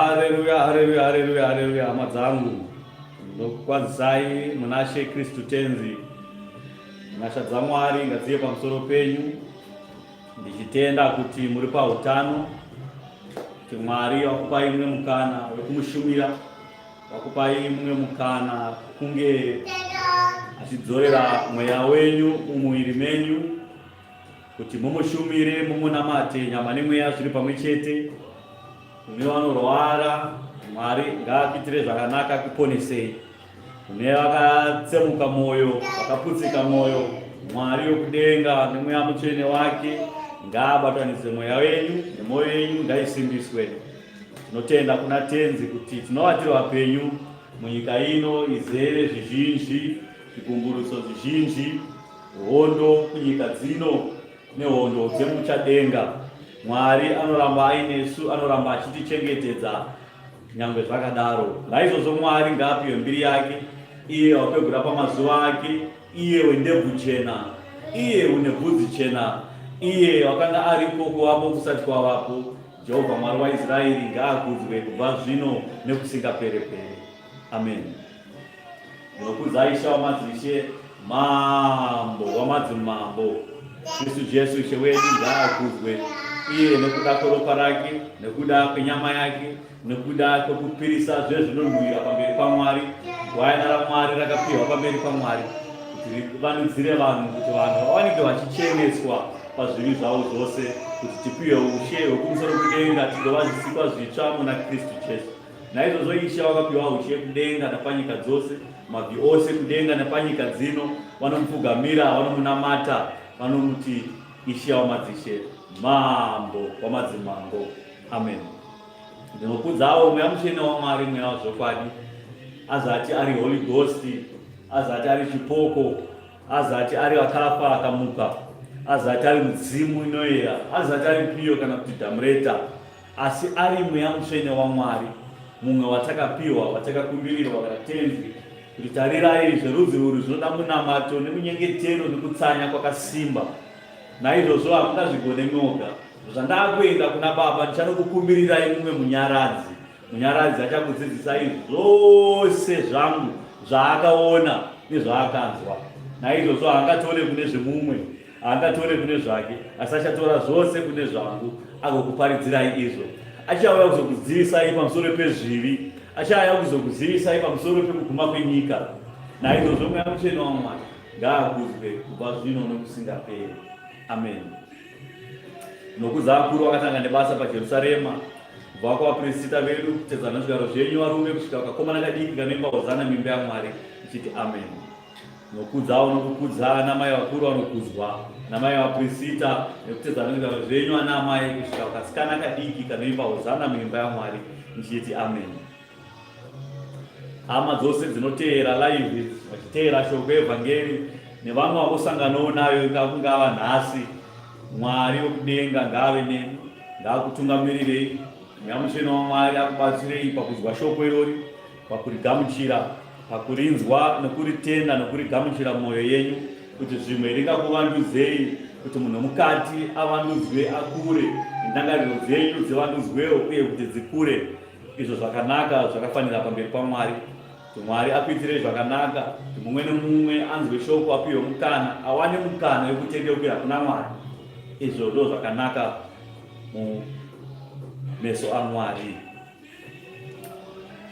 Haleluya, haleluya, haleluya, haleluya, hama dzangu. Ndokukwazisai munashe Kristu Tenzi. Nyasha dzaMwari ngadzive pamusoro penyu. Ndichitenda kuti muri pautano, kuti Mwari vakupai mumwe mukana wekumushumira, vakupai mumwe mukana kunge achidzorera mweya wenyu mumuviri menyu kuti mumushumire mumunamate nyama nemweya zviri pamwe chete. Kune vanorwara, Mwari ngaakuitire zvakanaka akuponesei. Kune vakatsemuka mwoyo, vakaputsika mwoyo, Mwari wekudenga nemweya mutsvene wake ngaabatanidze mweya wenyu nemwoyo yenyu ngaisimbiswe. Tinotenda kuna Tenzi kuti tinova tiri vapenyu munyika ino izere zvizhinji, zvigumburutso zvizhinji, hondo kunyika dzino nehondo dzemuchadenga. Mwari anoramba ainesu, anoramba achitichengetedza nyangwe zvakadaro. Naizvozvo Mwari ngaapiwe mbiri yake, iye wakwegura pamazuva ake, iye wendebvu chena, iye une bvudzi chena, iye wakanga aripo kuvapo kusati kwavapo. Jehovha Mwari waIsraeri ngaakudzwe kubva zvino nekusingaperepere. Amen. Ndinokudza Ishe wamadzishe, Mambo wamadzimambo, Kristu Jesu Ishe wedu ngaakudzwe, iye nekuda kweropa rake, nekuda kwenyama yake, nekuda kwekupirisa zvezvinonhuwira pamberi paMwari, gwayana raMwari rakapiwa pamberi paMwari kuti rivandudzire vanhu, kuti vanhu vawanike vachicheneswa pazvivi zvavo zvose, kuti tipiwe ushe hwekumusoro kudenga, tigova zvisikwa zvitsva muna Kristu Jesu. Naizvozvo Ishe wakapiwa ushe kudenga napanyika dzose, mabvi ose kudenga napanyika dzino vanomupfugamira, vanomunamata, vanomuti Ishe wamadzishe, Mambo wamadzimambo. Amen. Ndinokudzawo Mweya Mutsvene waMwari, Mweya wazvokwadi, azati ari Holy Ghost, azati ari chipoko, azati ari akafa akamuka, azati ari mudzimu inoyera, azati ari piyo kana kuti dhamureta. Asi ari Mweya Mutsvene waMwari, mumwe watakapiwa, watakakumbirirwa kana Tenzi, kuti tarirai, zverudzi urwu zvinoda munamato nemunyengetero nekutsanya kwakasimba. Naizvozvo hamungazvigone moga. Zvandakuenda kuna Baba, ndichanokukumbirirai mumwe Munyaradzi. Munyaradzi achakudzidzisai zvose zvangu zvaakaona nezvaakanzwa. Naizvozvo haangatore kune zvemumwe, Haangatore kune zvake, asi achatora zvose kune zvangu agokuparidzirai izvo. Achauya kuzokuzivisai pamusoro pezvivi, achauya kuzokuzivisai pamusoro pekuguma kwenyika. Naizvozvo Mweya Mutsvene waMwari ngaakudzwe kubva zvino nokusingaperi. Amen. Nokudza vakuru vakatanga nebasa paJerusarema, kubva kuvapirisita vedu kutedzana nezvigaro zvenyu varume kusvika kakomana kadiki kanoimba hozana muimba yaMwari ichiti amen. Nokudzawo nokukudza anamai vakuru vanokudzwa namai vaprisita nekutedza nezvigaro zvenyu ana amai kusvika kasikana kadiki kanoimba hozana muimba yaMwari ndichiti amen. Hama dzose dzinoteera live vachiteera shoko evhangeri nevamwe vavosanganawo nayo kungava nhasi Mwari wekudenga ngaave nemi ngaakutungamirirei Mweya Mutsvene waMwari akubatsirei pakunzwa shoko irori pakurigamuchira, pakurinzwa nokuritenda nokurigamuchira mumwoyo yenyu, kuti zvimwe ringakuvandudzei, kuti munhu mukati avandudzwe akure, nendangariro dzenyu dzivandudzwewo uye kuti dzikure, izvo zvakanaka zvakafanira pamberi paMwari. Kuti Mwari akuitirei zvakanaka, kuti mumwe nemumwe anzwe shoko apiwe mukana, awane mukana wekutendeukira kuna Mwari. Izvo ndo zvakanaka mumeso aMwari.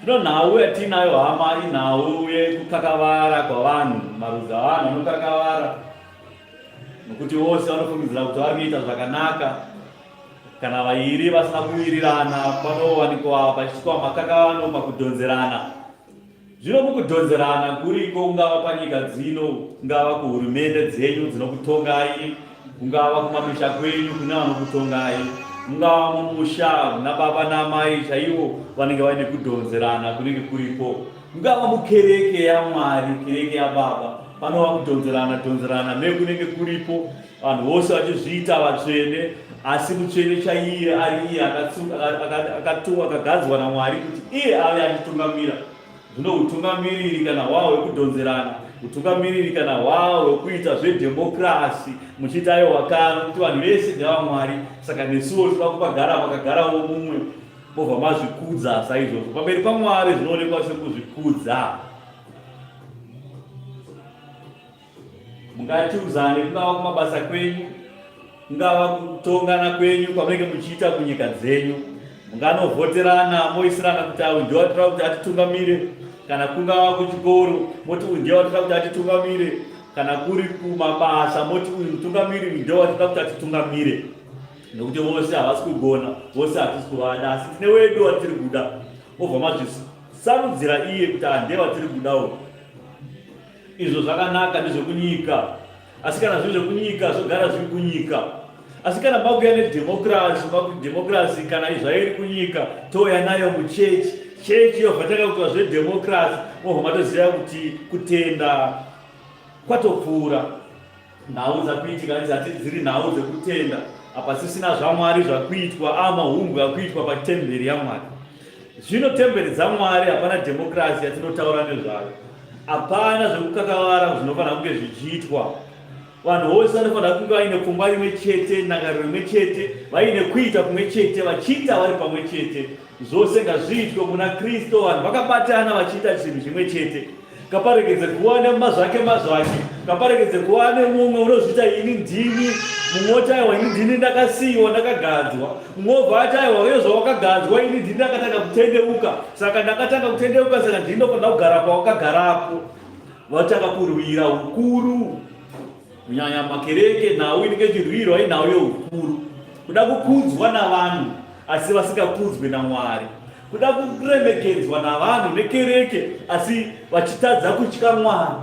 Zvino nhau yatiinayo hama inhau yekukakavara kwavanhu, marudzi avanhu anokakavara nokuti vose vanofungidzira kuti vari kuita zvakanaka. Kana vairi vasina kuwirirana panowanikwa pachiitwa makakavano pakudhonzerana. Zvino mukudhonzerana kuriko kungava panyika dzino, kungava kuhurumende dzenyu dzinokutongai, kungava kumamisha kwenyu kune vanokutongai, mungava mumusha muna baba naamai chaivo vanenge vaine kudhonzerana kunenge kuripo, kungava mukereke yaMwari, kereke yaBaba, panova kudhonzerana dhonzerana nekunenge kuripo, vanhu vose vachizviita vatsvene, asi mutsvene chaiye ari iye akagadzwa naMwari kuti iye ave achitungamira. Zvino hutungamiriri kana hwava hwekudhonzerana, hutungamiriri kana hwava hwekuita zvedhemokirasi, muchiita aiwa kana kuti vanhu vese ndevamwari, saka nesuwo tinoda kupagara pakagarawo mumwe. Mobva mazvikudza saizvozvo. Pamberi paMwari zvinoonekwa sekuzvikudza. Mungatiuzane kungava kumabasa kwenyu, kungava kutongana kwenyu kwamunenge muchiita kunyika dzenyu. Munganovhoterana moisirana kuti uyu ndiye watinoda kuti atitungamire, kana kungava kuchikoro moti uyu ndiye watinoda kuti atitungamire, kana kuri kumabasa moti uyu mutungamiri uyu ndiye watinoda kuti atitungamire. Nokuti vose havasi kugona, vose hatisi kuvada, asi tine wedu watiri kuda. Mobva mazvisarudzira iye kuti handiye watiri kuda uyu. Izvo zvakanaka ndezvekunyika, asi kana zviri zvekunyika zvogara zviri kunyika. Asi kana makuya nedhemokirasi, dhemokirasi kana zvairi kunyika touya nayo muchechi, chechi yobva tanga kuitwa zvedhemokirasi, mobva matoziva kuti kutenda kwatopfuura. Nhau dzakuitika dzati dziri nhau dzekutenda, apa sisina zvaMwari zvakuitwa, a mahumbwe akuitwa patemberi yaMwari. Zvino temberi dzaMwari hapana dhemokirasi yatinotaura nezvayo. Hapana zvekukakavara zvinofanira kunge zvichiitwa. Vanhu vose vanofanira kunge vaine pfungwa rimwe chete, ndangariro imwe chete, vaine kuita kumwe chete, vachiita vari pamwe chete. Zvose ngazviitwe muna Kristu, vanhu vakabatana vachiita chinhu chimwe chete. Ngaparegedze kuva nemazvake mazvake, ngaparegedze kuva nemumwe unozviita ini ndini, mumwe oti aiwa ini ndini ndakasiyiwa ndakagadzwa, mumwe obva ati aiwa uye zvawakagadzwa ini ndini ndakatanga kutendeuka, saka ndakatanga kutendeuka saka ndini ndofanira kugara pawakagarapo. Vatanga kurwira ukuru. Kunyanya makereke nhau inenge ichirwirwa inhau yeukuru, kuda kukudzwa navanhu asi vasingakudzwe naMwari, kuda kuremekedzwa navanhu nekereke asi vachitadza kutya Mwari.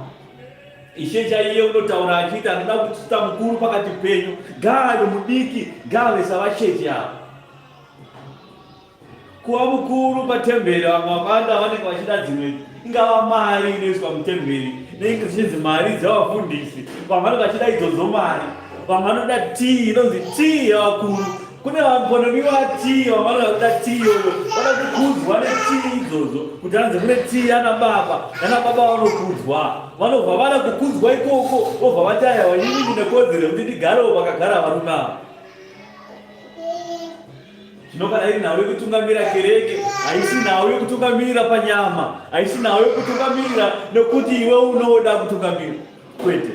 Ishe chaiye unotaura achiti anoda kuita mukuru pakati penyu ngaave mudiki, ngaave savacheche ava. Kuva mukuru patemberi, vamwe vakawanda vanenge vachida dzimwe, ingava mari inoiswa mutemberi, neinge dzichinzi mari dzevafundisi. Vamwe vanenge vachida idzodzo mari, vamwe vanoda tii inonzi tii yevakuru. Kune vanhu panodiwa tii, vamwe vanoda kuda tii iyoyo, vanoda kukudzwa netii idzodzo, kuti hanzi kune tii yana baba, yana baba vanokudzwa. Vanobva vada kukudzwa ikoko, vobva vati aiwa, ini ndine kodzero yekuti ndigarewo pakagara varume ava. Zvino kana iri nhau yekutungamira kereke, haisi nhau yekutungamirira panyama, haisi nhau yekutungamirira nekuti iwe unoda kutungamira. Kwete.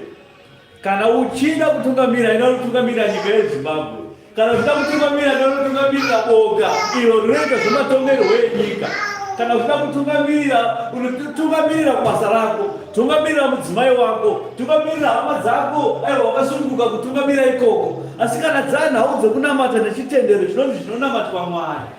Kana uchida kutungamira, enda unotungamirira nyika yeZimbabwe. Kana uchida kutungamira, enda unotungamirira boka iro rinoita zvematongerwo enyika. Kana uchida kutungamirira, unotungamirira kubasa rako. Tungamirira mudzimai wako, tungamirira hama dzako, aiwa wakasununguka kutungamira ikoko. Asi kana dzanhau dzekunamata nechitendero chinonzi chinonamatwa Mwari,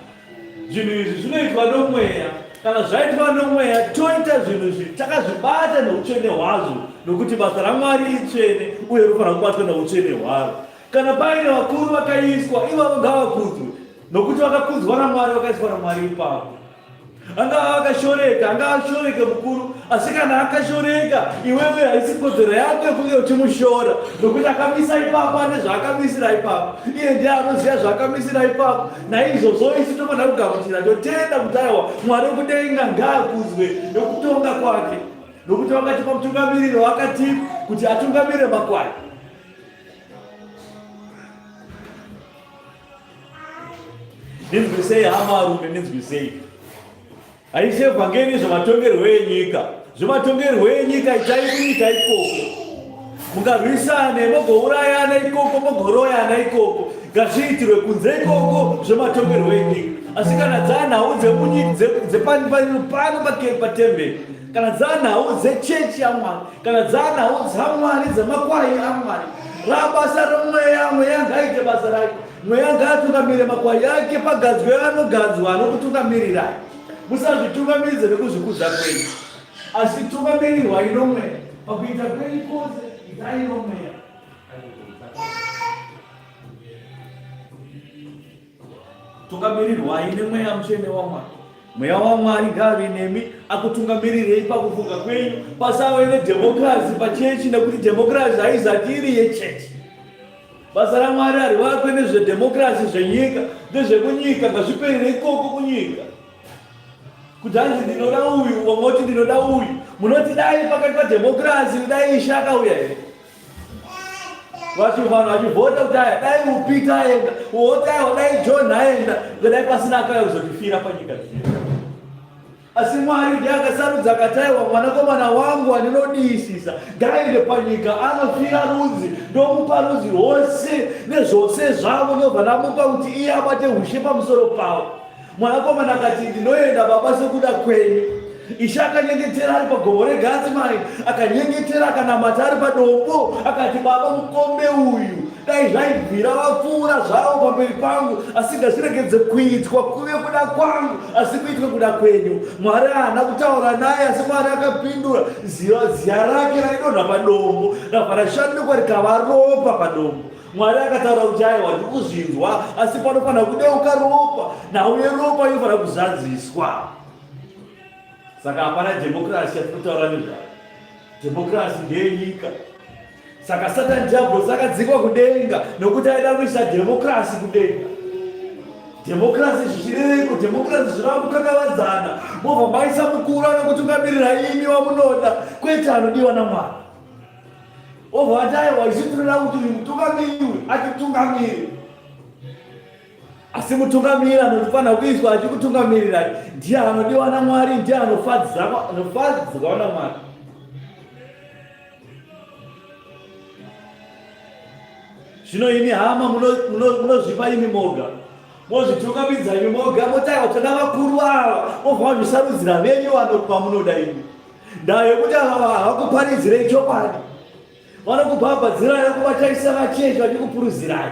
zvinhu izvi zvinoitwa nomweya. Kana zvaitwa nomweya, toita zvinhu izvi takazvibata neutsvene hwazvo, nokuti basa raMwari itsvene uye rinofanira kubatwa neutsvene hwaro. Kana paine vakuru vakaiswa, ivavo ngavakudzwe, nokuti vakakudzwa naMwari, vakaiswa naMwari ipapo. Angava akashoreka, angava ashoreke mukuru, asi kana akashoreka, iwewe haisi kodzero yako yekunge uchimushora, nokuti akamisa ipapo ane zvaakamisira ipapo. Iye ndiye anoziva zvaakamisira ipapo. Naizvozvo isu tofanira kugamuchira, totenda kuti aiwa, Mwari wekudenga ngaakudzwe nokutonga kwake, nokuti wakatipa mutungamiriri waakatipa kuti atungamirire makwai. Ndinzwisei hama arume, ndinzwisei. Haisi evhangeri zvematongerwo enyika. Zvematongerwo enyika itai kunyika ikoko. Mungarwisane, mogourayana ikoko, mogoroyana ikoko. Ngazviitirwe kunze ikoko zvematongerwo enyika. Asi kana dzanhau dzepano patemberi, kana dzanhau dzechechi yaMwari, kana dzanhau dzaMwari, dzemakwai aMwari, rabasa romweya, mweya ngaaite basa rake. Mweya ngaatungamire makwai ake pagadzwe anogadzwa anokutungamirirai. Musazvitungamiridze nekuzvikudza kwenyu, asi tungamirirwai nomweya pakuita kwenyu kwose, itai nomweya. Tungamirirwai nemweya mutsvene waMwari. Mweya waMwari ngaave nemi akutungamirirei pakufunga kwenyu. Pasave nedhemokirasi pachechi nekuti dhemokirasi haizati iri yechechi. Basa raMwari harivakwe nezvedhemokirasi zvenyika, ndezvekunyika, ngazviperere ikoko kunyika. Kuti hanzi ndinoda uyu, vamwe voti ndinoda uyu. Munoti dai pakati padhemokirasi dai Ishe akauya here? Vanhu vachivhota kuti aya dai uPeter aenda, woti aiwa dai John aenda, dai pasina akauya kuzotifira panyika dzino. Asi Mwari ndiye akasarudza akati aiwa mwanakomana wangu wandinodisisa ngaaende panyika anofira rudzi ndomupa rudzi rwose nezvose zvavo ndobva ndamupa kuti iye abate ushe pamusoro pavo. Mwanakomana akati ndinoenda baba sekuda kwenyu. Ishe akanyengetera ari pagomo reGatsimani, akanyengetera akanamata ari padombo, akati baba mukombe uyu dai zvaibvira vapfuura zvavo pamberi pangu, asi ngazviregedze kuitwa kuve kuda kwangu, asi kuitwe kuda kwenyu. Mwari haana kutaura naye, asi Mwari akapindura. Ziya, ziya rake raidonha padombo, rabva rashandukwa rikava ropa padombo. Mwari akataura kuti aiwa, ndiri kuzvinzwa, asi panofanira kudeuka ropa, nhau yeropa inofanira kuzadziswa. Saka hapana dhemokirasi yatinotaura nezvayo. Dhemokirasi ndeyenyika. Saka Satani Diablosi akadzikwa kudenga nokuti aida kuisa dhemokirasi kudenga. Dhemokirasi zvichireveiko? Dhemokirasi zvireva kukakavadzana, mobva maisa mukuru anokutungamirira imi wamunoda, kwete anodiwa naMwari. Obva vati aiwa, isu tinoda kuti uyu mutungamiri uyu atitungamire. Asi mutungamiri anofanira kuiswa achikutungamirirai ndiye anodiwa naMwari, ndiye anofadzwa naMwari. Zvino imi hama munozvipa imi moga, mozvitungamidza imi moga, motaiwa toda vakuru ava, mobva mazvisarudzira venyu vamunoda imi. Ndaa yekuti ava havakuparidzirei chokwadi, vanokubhabhadzirai nokuvataisa vachechi vachikupuruzirai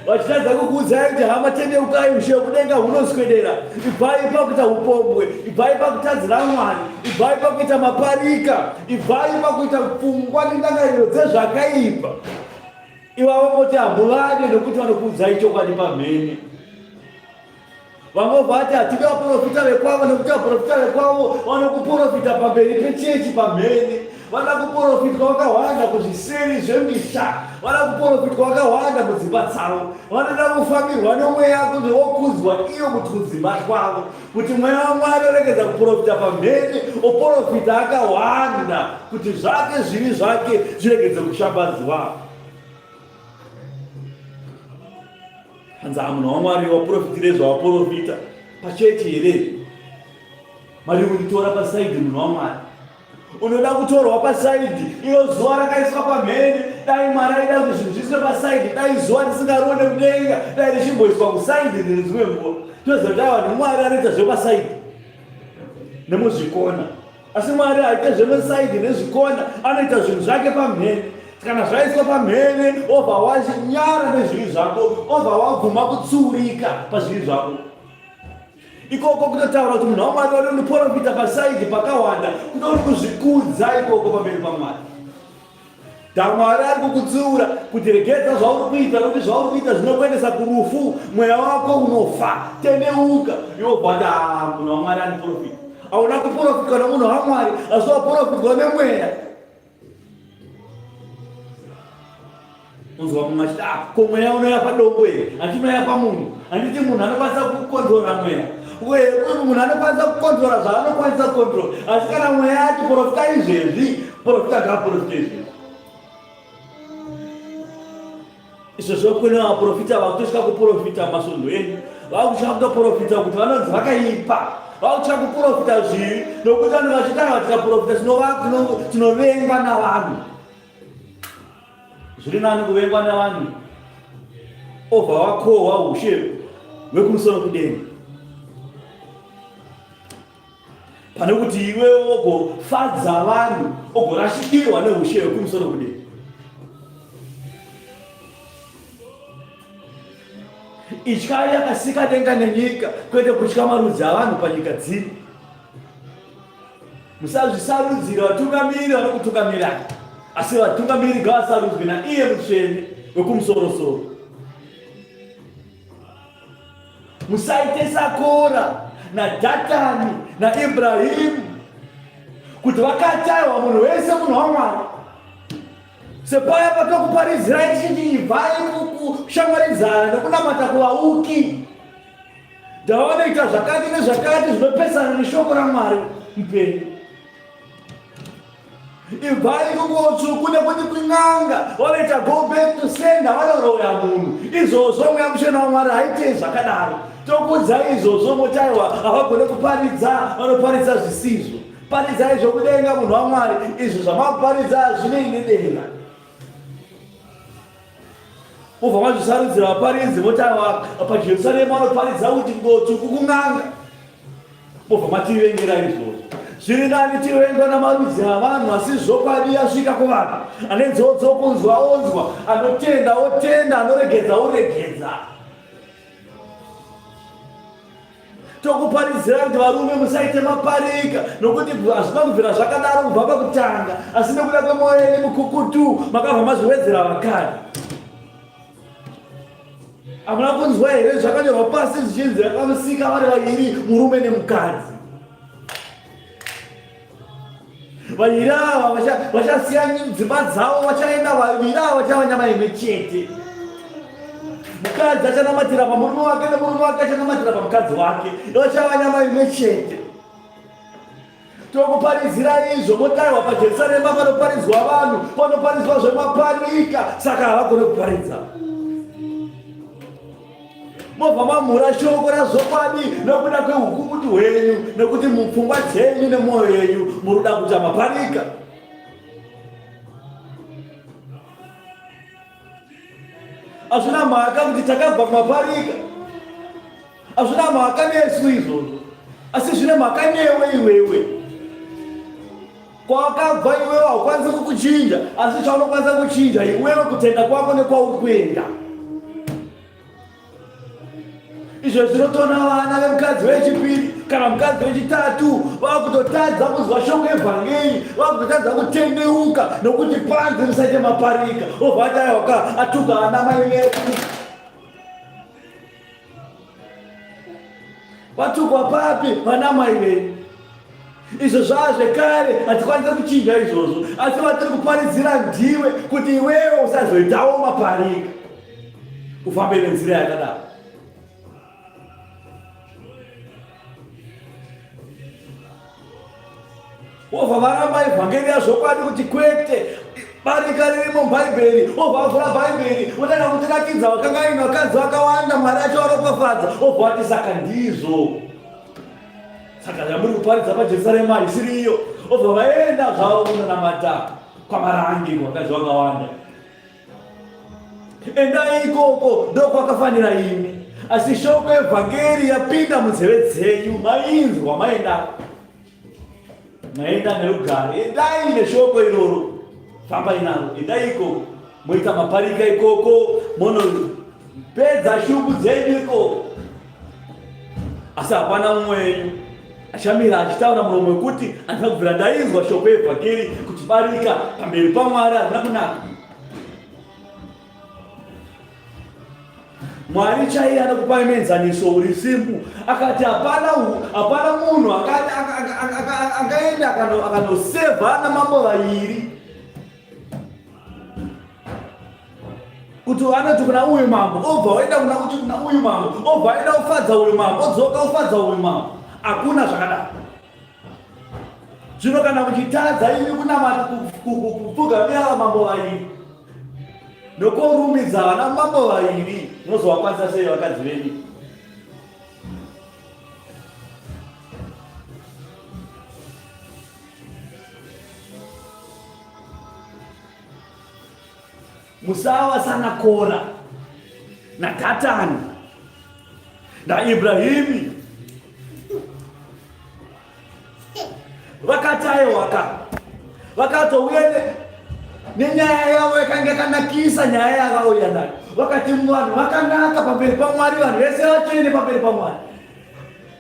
vachitadza kukuudzai kuti hama tendeukai ushe hwekudenga hunoswedera ibvai pakuita upombwe ibvai pakutadzira mwari ibvai pakuita maparika ibvai pakuita pfungwa nendangariro dzezvakaipa ivavo moti hamuvade nokuti vanokuudzai chokwadi pamhene Vamwe vati hatidi vaprofita vekwavo nekuti vaprofita vekwavo vanokuprofita pamberi pechechi pamhene. Vanoda kuprofitwa vakahwanda kuzviseri zvemisha, vanoda kuprofitwa vakahwanda mudzimba dzavo, vanoda kufambirwa nomweya kuti vokudzwa iyo mutudzimba twavo, kuti mweya waMwari oregedza kuprofita pamhene oprofita akahwanda kuti zvake zvivi zvake zviregedze kushambadzwa. Hanzi ah, munhu waMwari waprofitire zvawaprofita pachechi here? Mari kunditora pasaidi munhu waMwari. Unoda kutorwa pasaidi iro zuva rakaiswa pamhene. Dai Mwari aida kuti zvinhu zviiswe pasaidi, dai zuva risingaruone kudenga, dai richimboiswa kusaidi nedzimwe nguva. Toziva kuti aiwa ndiMwari anoita zvepasaidi nemuzvikona. Asi Mwari haite zvemusaidi nezvikona, anoita zvinhu zvake pamhene. Kana zvaiswa pamhene, obva wachinyara nezvivi zvako, obva wabvuma kutsiurika pazvivi zvako. Ikoko kutotaura kuti munhu waMwari vanondiporofita pasaidi pakawanda, kutori kuzvikudza ikoko pamberi paMwari. Damwari ari kukutsiura kuti regedza zvauri kuita nokuti zvauri kuita zvinokuendesa kurufu, mweya wako unofa. Tendeuka. Iwe ubva wati ah, munhu waMwari aniprofita. Hauna kuprofitwa nomunhu waMwari, asi waprofitwa nemweya. Unzwa mumwe achiti ah, ko mweya unouya padombo here? Handiti unouya pamunhu? Handiti munhu anokwanisa kukontrora mweya? Uye munhu anokwanisa kukontrora zvaanokwanisa kukontrora, asi kana mweya ati profita izvezvi, profita ngaaprofite izvezvi. Izvozvo kune vaprofita vakutosvika kuprofita masvondo enyu, vakutya kutoprofita kuti vanonzi vakaipa, vakutya kuprofita zvivi nokuti vanhu vachitanga tikaprofita tinovengwa navanhu. Zviri nani kuvengwa navanhu obva wakohwa ushe hwekumusoro kudenga pane kuti iwe wogofadza vanhu ogorashikirwa neushe hwekumusoro kudenga. Ityai akasika denga nenyika, kwete kutya marudzi avanhu panyika dzino. Musazvisarudzira vatungamiri vanokutungamirai, asi vatungamiri ngavasarudzwe naiye mutsvene wekumusorosoro. Musaite saKora naDhatani naIbrahimu kuti vakataiwa munhu wese munhu waMwari. Sepaya patokuparidzirai tichiti ibvai kushamwaridzana nekunamata kuvauki. Ndavanoita zvakati nezvakati zvinopesana neshoko raMwari mupenyu. Ibvai kunguo tsvuku nekuti kun'anga vanoita go back to sender vanoroya munhu. Izvozvo mweya muchena waMwari haitei zvakadaro. Tokuudzai izvozvo moti aiwa havagone kuparidza vanoparidza zvisizvo. Paridzai zvokudenga munhu waMwari izvo zvamakuparidza hazvinei nedenga. Mobva mazvisarudzira vaparidzi moti aiwa paJerusarema vanoparidza kuti nguo tsvuku kun'anga. Mobva mativengera izvozvo. Zviri nani tivengwa namarudzi avanhu asi zvokwadi yasvika kuvanhu. Ane nzeve dzokunzwa onzwa, anotenda otenda, anoregedza oregedza. Tokuparidzira kuti varume musaite maparika nokuti hazvina kubvira zvakadaro kubva pakutanga asi nekuda kwemwoyo yenyu mukukutu makabva mazviwedzera vakadzi. Hamuna kunzwa here zvakanyorwa pasi zvichinzi akamusika vari vaviri murume nemukadzi. Vaviri ava vachasiya dzimba dzavo vachaenda vaviri ava vachava nyama imwe chete. Mukadzi achanamatira pamurume wake nemurume wake achanamatira pamukadzi wake vachava nyama imwe chete. Tokuparidzira izvo motaiwa paJerusarema panoparidzwa vanhu panoparidzwa zvemaparika saka havagone kuparidza mobva mamhura shoko razvokwadi nokuda kweukukutu hwenyu nekuti mupfungwa dzenyu nemwoyo yenyu muri kuda kuita maparika Hazvina mhaka kuti takabva kumaparika, hazvina mhaka nesu izvozvo, asi zvine mhaka newe iwewe. Kwakabva iwewe haukwanisi kukuchinja, asi chaunokwanisa kuchinja iwewe kutenda kwako nekwauri kuenda. Izvo zvinotoona vana vemukadzi wechipiri kana mukadzi wechitatu vakutotadza kuzwa shoko evhangeri, vakutotadza kutendeuka nokuti panze musaite maparika obva ati aiwaka atuka ana mai vedu. Vatukwa papi vana mai venyu? Izvo zvaa zvekare, hatikwanise kuchinja izvozvo, asi vatiri kuparidzira ndiwe kuti iwewe usazoitawo maparika, ufambe nenzira yakadaro. Wobva varamba evhangeri yazvokwadi kuti kwete barika ririmo mubhaibheri wobva vavhura bhaibheri wotanga kutiratidza vakanga vaine vakadzi vakawanda mwari achivaropafadza wobva vati saka ndizvo Saka zvamuri kuparidza paJerusarema haisiri iyo. Obva vaenda zvavo kunonamata kwaMarange kwakadzi vakawanda. Endai ikoko ndokwakafanira imi. Asi shoko evhangeri yapinda munzeve dzenyu, mainzwa maenda. Maenda nerugare. Endai neshoko iroro. Fambai naro. Endai ikoko. Moita maparika ikoko, monopedza shungu dzenyu ikoko. Asi hapana mumwe wenyu achamira achitaura muromo wekuti handina kubvira ndainzwa shoko yevhangeri kuti barika pamberi paMwari hazvina kunaka. Mwari chaiye anokupai muenzaniso uri simple. Akati hapana hapana munhu akaenda akanosevha ana mambo vairi. Kuti anoti kuna uyu mambo obva waenda kuna kuti kuna uyu mambo obva waenda ufadza uyu mambo odzoka ufadza uyu mambo. Hakuna zvakadaro. Zvino kana muchitadza imi kunamata kupfugamira vamambo vairi nokurumidza vana mambo vairi, munozovakwanisa sei vakadzi venyu? Musava sana Kora naDhatani naIbrahimi vakati aiwaka vakatouya nenyaya yavo yakanga yakanakisa nyaya yakauya nayo vakati vanhu vakanaka pamberi pamwari vanhu vese vatsvene pamberi pamwari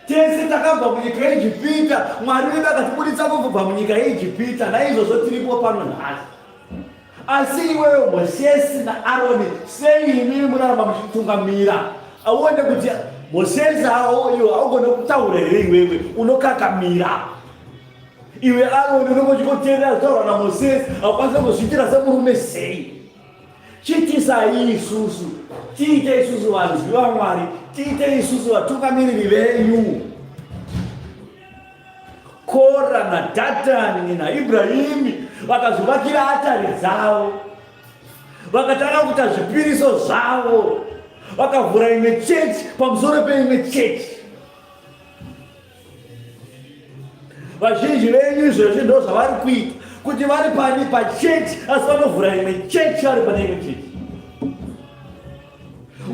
tese takabva munyika yeijipita mwari wedu akatibuditsa kubva munyika yeijipita naizvozvo tiripo pano nhasi Asi iwewe Mosesi naAroni, sei imimi munoramba muchitungamira? Auone kuti Mosesi iwe haugone kutaura here iwewe? Unokakamira. Iwe Aroni unenge uchingoteerera zvitaurwa naMosesi, haukwanisi kuzviitira semurume sei? Chiitisai isusu, tiite isusu vanzwi vaMwari, tiite isusu vatungamiriri venyu. Kora naDhatani naIbrahimi Vakazvivakira atari dzavo, vakatanga kuita zvipiriso zvavo, vakavhura imwe chechi pamusoro peimwe chechi. Vazhinji venyu izvezvi ndo zvavari kuita, kuti vari pani pachechi asi vanovhura imwe chechi vari pane imwe chechi.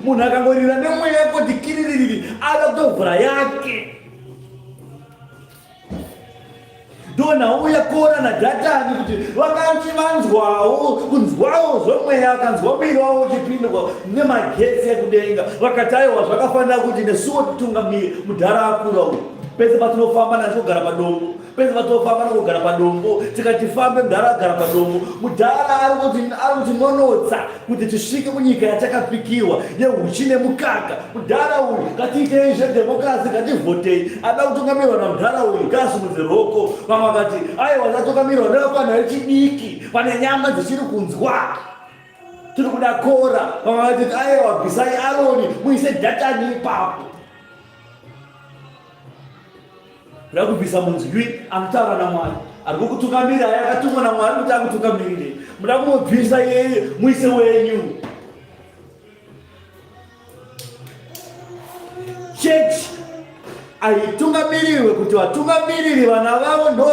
Munhu akangorira nemweya kuti kiriririri ada kutovhura yake. Ndonhau yaKora naDhatani kuti vakanzi vanzwawo kunzwawo zvomweya akanzwa muviri wavo uchipindwa nemagetsi ekudenga vakati aiwa zvakafanira kuti nesuwo titungamire mudhara akura uyu pese patinofamba naye tinogara padombo pese patinofamba nokugara padombo tikati fambe mudhara agara padombo mudhara ari kutinonotsa kuti tisvike kunyika yatakapikirwa yehuchi nemukaka. Mudhara uyu ngatiitei zvedhemokirasi, ngativhotei. Ada kutungamirwa namudhara uyu ngaasimudze ruoko. Vamwe vakati aiwa tatungamirwa nevapana vechidiki vane nyama dzichiri kunzwa, tiri kuda kora. Vamwe vakati aiwa bvisai Aroni muise Dhatani ipapo. Kuda kubvisa munzwi anotaura naMwari ari kukutungamirira aye akatumwa naMwari kuti akutungamirire. Muda kumubvisa iyeye muise wenyu. Chechi haitungamirirwe kuti vatungamiriri vana vavo ndo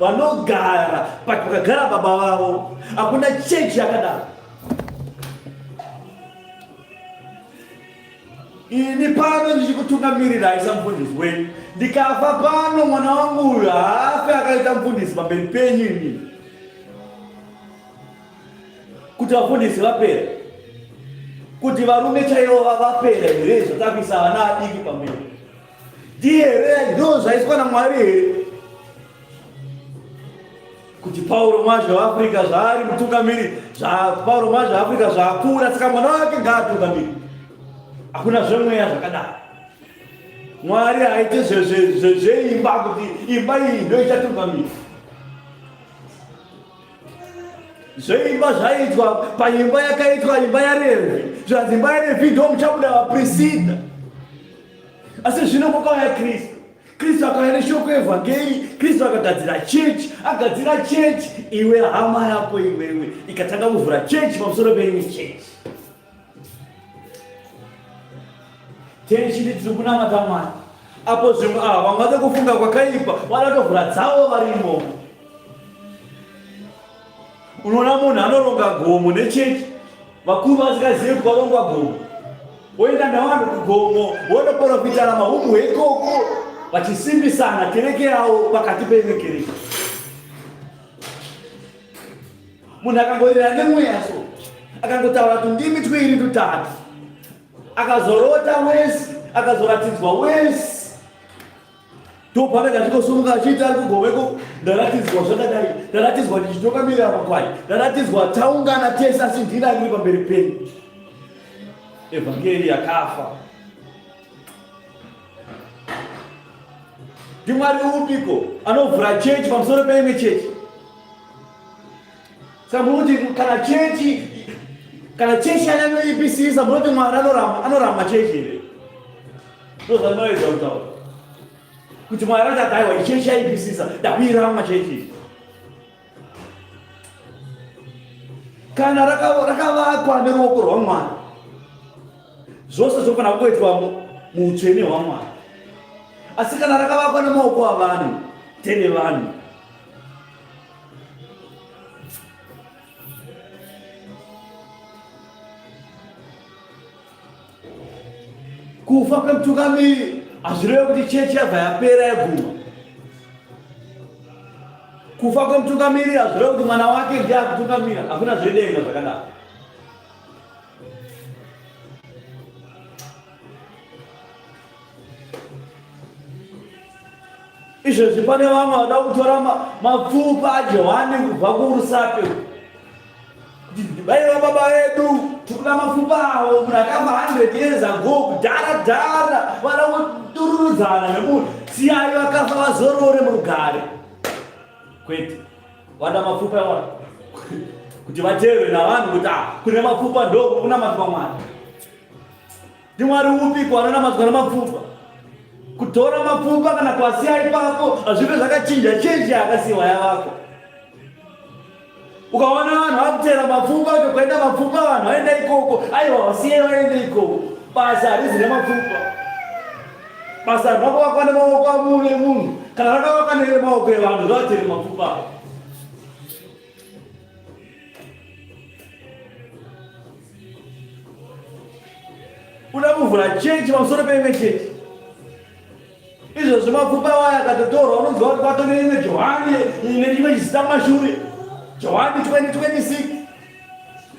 vanogara pakagara baba vavo. Hakuna chechi yakadaro. Ini pano ndichikutungamirirai samufundisi wenyu, ndikafa pano mwana wangu uyu haafe akaita mufundisi pamberi penyu imini. Kuti vafundisi vapera, kuti varume chaivo vapera here zvatakuisa vana vadiki pamberi? Ndiye here ndo zvaiswa naMwari here? Kuti Pauro Mwazha weAfrica zvaari mutungamiri, zvaPauro Mwazha weAfrica zvaakura, saka mwana wake ngaatungamiri. Hakuna zvemweya zvakadaro. Mwari haaite zveimba kuti imba iyi ndo ichatungamira. Zveimba zvaiitwa paimba yakaitwa imba yaRevhi, zvanzi imba yaRevhi ndo muchabuda vaprisita. Asi zvino kwakauya Kristu. Kristu akauya neshoko evhangeri. Kristu akagadzira chechi, agadzira chechi, iwe hama yako iwewe ikatanga kuvhura chechi pamusoro peimwe chechi. Chechi tiri kunamata Mwari apo zvimwe ava vamwe vade kufunga kwakaipa vanotovhura dzavo vari imomo. Unoona munhu anoronga gomo nechechi, vakuru vasingazivi kuti kwarongwa gomo, woenda navanhu kugomo wonoporofitana mahumbwe ikoko vachisimbisana kereke yavo pakati peimwe kereke. Munhu akangoirira nemweya so, akangotaura tundimi twiri tutatu, akazorota wese, akazoratidzwa wese Ndopaanenge achingosimuka achiita ari kugoveko, ndaratidzwa zvakadai, ndaratidzwa ndichitungamirira makwai, ndaratidzwa taungana tese, asi ndini andiri pamberi penyu. Evhangeri yakafa. NdiMwari upiko anovhura chechi pamusoro peimwe chechi? Saka munoti kana chechi kana chechi yanyanyoipisisa munoti Mwari anoramba anoramba chechi here? Ndozvandinoedza kutaura kuti Mwari akati aiwa chechi yaipisisa ndakuiramba chechi. Kana rakavakwa neruoko rwaMwari zvose zvinofanira kungoitwa muutsvene hwaMwari, asi kana rakavakwa nemaoko avanhu tene vanhu. Kufa kwemutungamiri hazvirevi kuti chechi yabva yapera yaguma. Kufa kwemutungamiri hazvirevi kuti mwana wake ndiye akutungamira. Hakuna zvedenga zvakadaro. Izvezvi pane vamwe vada kutora mapfupa aJohani kubva kuRusape kuti vaiva baba vedu, tikuda mapfupa avo. Munhu akafa 100 years ago kudhara dhara, vada kudururudzana nemunhu. Siyai vakafa vazorore murugare. Kwete, vada mapfupa iwayo kuti vateerwe navanhu kuti ah, kune mapfupa ndoko kunamatwa Mwari. NdiMwari upiko anonamatwa namapfupa? Kutora mapfupa kana kuasiya ipapo hazvive zvakachinja chechi yakasiwa yavako. Ukaona vanhu vakuteera mapfupa kuti kuenda mapfupa vanhu vaenda ikoko, aiwa vasiye vaende ikoko. Basa harizi remapfupa. Basa rakavakwa nemaoko amunhu emunhu kana rakavakwa nemaoko evanhu ngavateere mapfupa. Uda kuvhura chechi pamusoro peimwe chechi. Izvozvo mapfupa waya akatotorwa unonzwa kuti kwatove neimwe Johani ine chimwe chisita kumashure. Johani 2026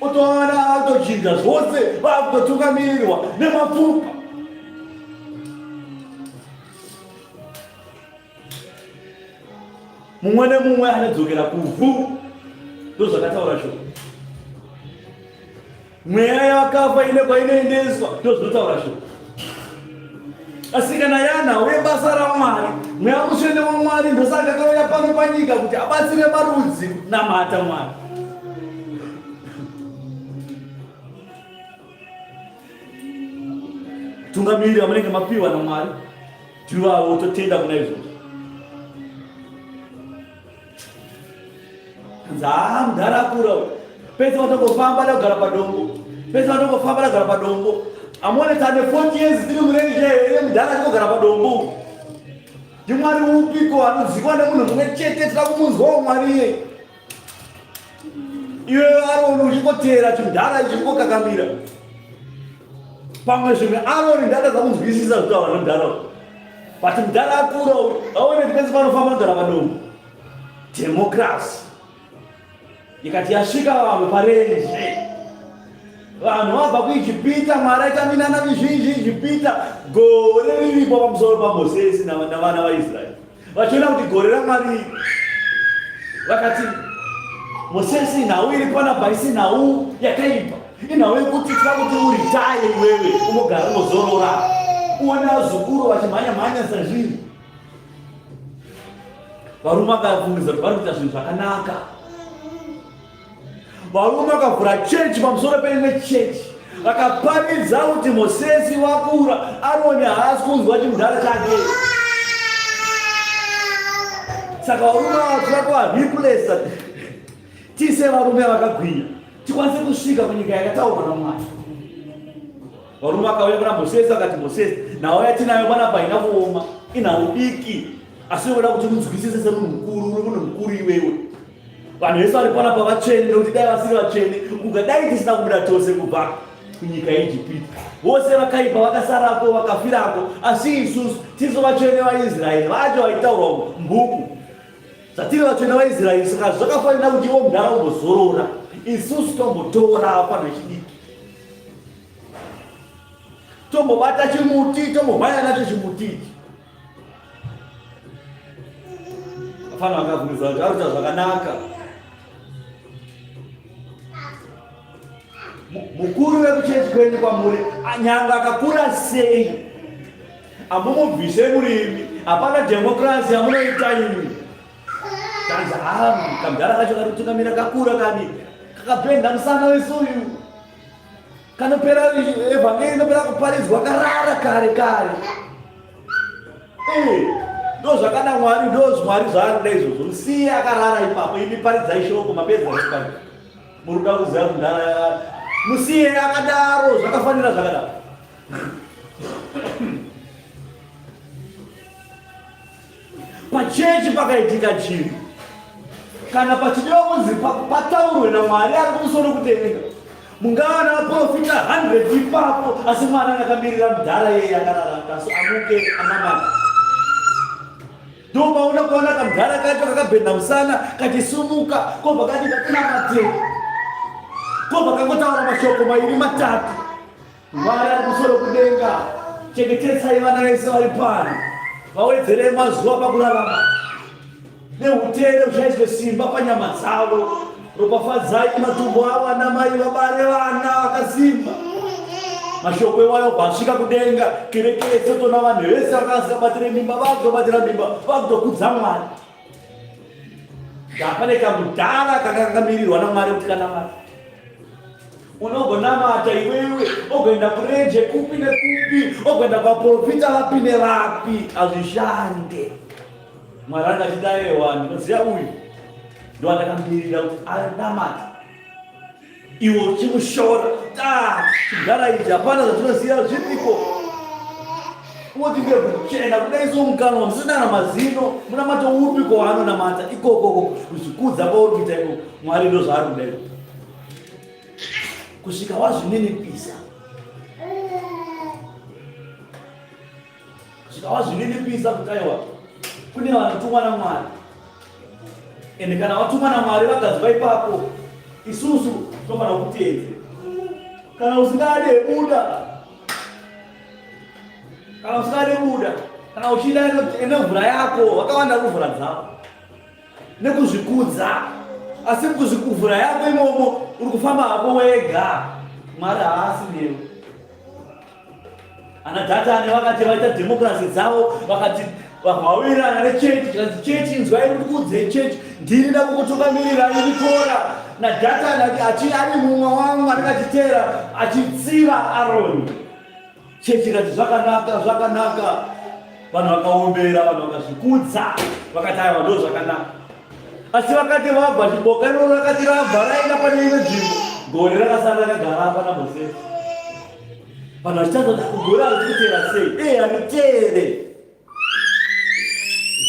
otoona atochinja zvose vakutotungamirirwa nemapfupa. Mumwe nemumwe anodzokera kuvhu, ndozvakataura shoko. Mweya yakafa ine kwainoendeswa, ndozvinotaura shoko. Asi kana yanhau yebasa raMwari, mweya mutsvene waMwari ndosaka akauya pano panyika kuti abatsire marudzi kunamata Mwari. Tungamiriri vamunenge mapiwa naMwari tivavo totenda kuna izvozvo. Hanzi haa mudhara akura uyu. Pese vatongofamba da kugara padombo. Pese vatongofamba da kugara padombo. Amuone tane 40 years tiri murenje here mudhara achingogara padombo. Ndimwari upiko anoziviwa nemunhu mumwe chete tira kumunzwawo Mwari iye. Iwe Aroni uchingoteera chimudhara ichi chingokakamira. Pamwe zvimwe Aroni ndatadza kunzwisisa zvitaura nemudhara uyu. But mudhara akura uyu aone kuti pese panofamba anogara padombo. Democracy ikati yasvika vamwe parenje vanhu vabva kuIjipita, Mwari aita minana mizhinji Ijipita, gore riripo pamusoro paMosesi navana vaIsraeri vachiona kuti gore raMwari vakati Mosesi nhau iri panapa isi nhau yakaipa inhau yekuti tida kuti uritaye iwewe unogara unozorora uone vazukuru vachimhanya mhanya sazviri Varume vakabvunza kuti vari kuita zvinhu zvakanaka. Varume vakavhura chechi pamusoro peimwe chechi vakaparidza kuti Mosesi wakura, Aroni haasi kunzwa chimudhara chake. Saka varume ava tinoda kuvareplace tise varume vakagwinya tikwanise kusvika kunyika yakataurwa naMwari. Varume vakauya kuna Mosesi vakati, Mosesi, nhau yatinayo panapa haina kuoma, inhau diki, asi inoda kuti unzwisise semunhu mukuru, uri munhu mukuru iwewe. Vanhu vese vari panapa vatsvene, nekuti dai vasiri vatsvene, kungadai tisina kubuda tose kubva kunyika yeIjipiti. Vose vakaipa vakasarako vakafirako, asi isusu tisu vatsvene vaIsraeri vacho vaitaurwa mubhuku. Zvatiri vatsvene vaIsraeri, saka zvakafanira kuti iwo mudhara umbozorora, isusu tombotora vanhu vechidiki. Tombobata chimuti tombomhanya nacho chimuti ichi. Vafana vakabvunza kuti arikuita zvakanaka. Mukuru vekuchechi kwenyu kwamuri nyanga akakura sei? Amumubvise murimi, hapana democracy yamunoita imi. Kanzi haa kamdhara kacho kari kutungamira kakura kani kakabhenda musana wese uyu. Kanopera evhangeri inopera kuparidzwa karara kare kare. Eh, ndo zvakada Mwari, ndo Mwari zvaanoda izvozvo. Musiye akarara ipapo, imi paridzai shoko mapedza kuparidza. Muri kuda kuziva kudhara. Musiye akadaro, zvakafanira zvakadaro. Pachechi pakaitika chinhu kana pachidiwa kunzi pataurwe naMwari ari kumusoro kudenga, mungava navaprofita 100 ipapo, asi mwana akamirira mudhara yeye akarara akaso amuke anamata. Ndopauna kuona kamudhara kacho kakabhenda musana kachisumuka kobva kati katinamatei, kobva kangotaura mashoko mairi matatu. Mwari ari kumusoro kudenga, chengetedzai vana vese vari pano, vawedzerei mazuva pakurarama neutere ushaiswe simba panyama dzavo. Ropafadzai matumbo avo ana mai vabare vana vakasimba. Mashoko iwayo bva asvika kudenga, kereke yese tona vanhu vese vakanga vasingabatire mimba vakutobatira mimba vakutokudza Mwari. Ndapane kamudhara kanga kakamirirwa naMwari kuti kana Mwari unogonamata iwewe ogoenda kurenje kupi nekupi ogoenda kuvaprofita vapi nevapi hazvishande. Mwari anga achida ewa ndinoziva uyu. Ndowandakamirira kuti anamate. Iwe uchimushora ta chigara ichi hapana zvatinoziva zvipiko. Woti ndekuchena kudai somukanwa musina kana mazino munamato upi ko waanonamata ikoko kuzvikudza kwauri kuita ikoko Mwari ndo zvaari kuda ikoko kusvika wazvininipisa kusvika wazvininipisa kuti aiwa kune vanotumwa namwari ende kana vatumwa namwari vagadzwa ipapo isusu tinofanira kuteedze kana usingade buda kana usingade buda kana uchida ende mvura yako vakawanda kuvhura dzavo nekuzvikudza asi mukuzvikuvhura yako imomo uri kufamba hako wega mwari haasi newe Ana Dhatani vakati vaita democracy dzavo vakati vakawirirana nechechi chikanzi chechi inzwai ndikuudzei chechi ndini ndakukutungamirirai ini Kora naDhatani achi ari mumwe wangu anenge achiteera achitsiva Aroni chechi ikati zvakanaka zvakanaka vanhu vakaombera vanhu vakazvikudza vakati aiwa ndo zvakanaka asi vakati vabva chiboka iroro rakati rabva raenda pane imwe nzvimbo gore rakasara rakagara pana Mosesi vanhu vachitadza kuti gore harisi kuteera sei ee eh, hariteere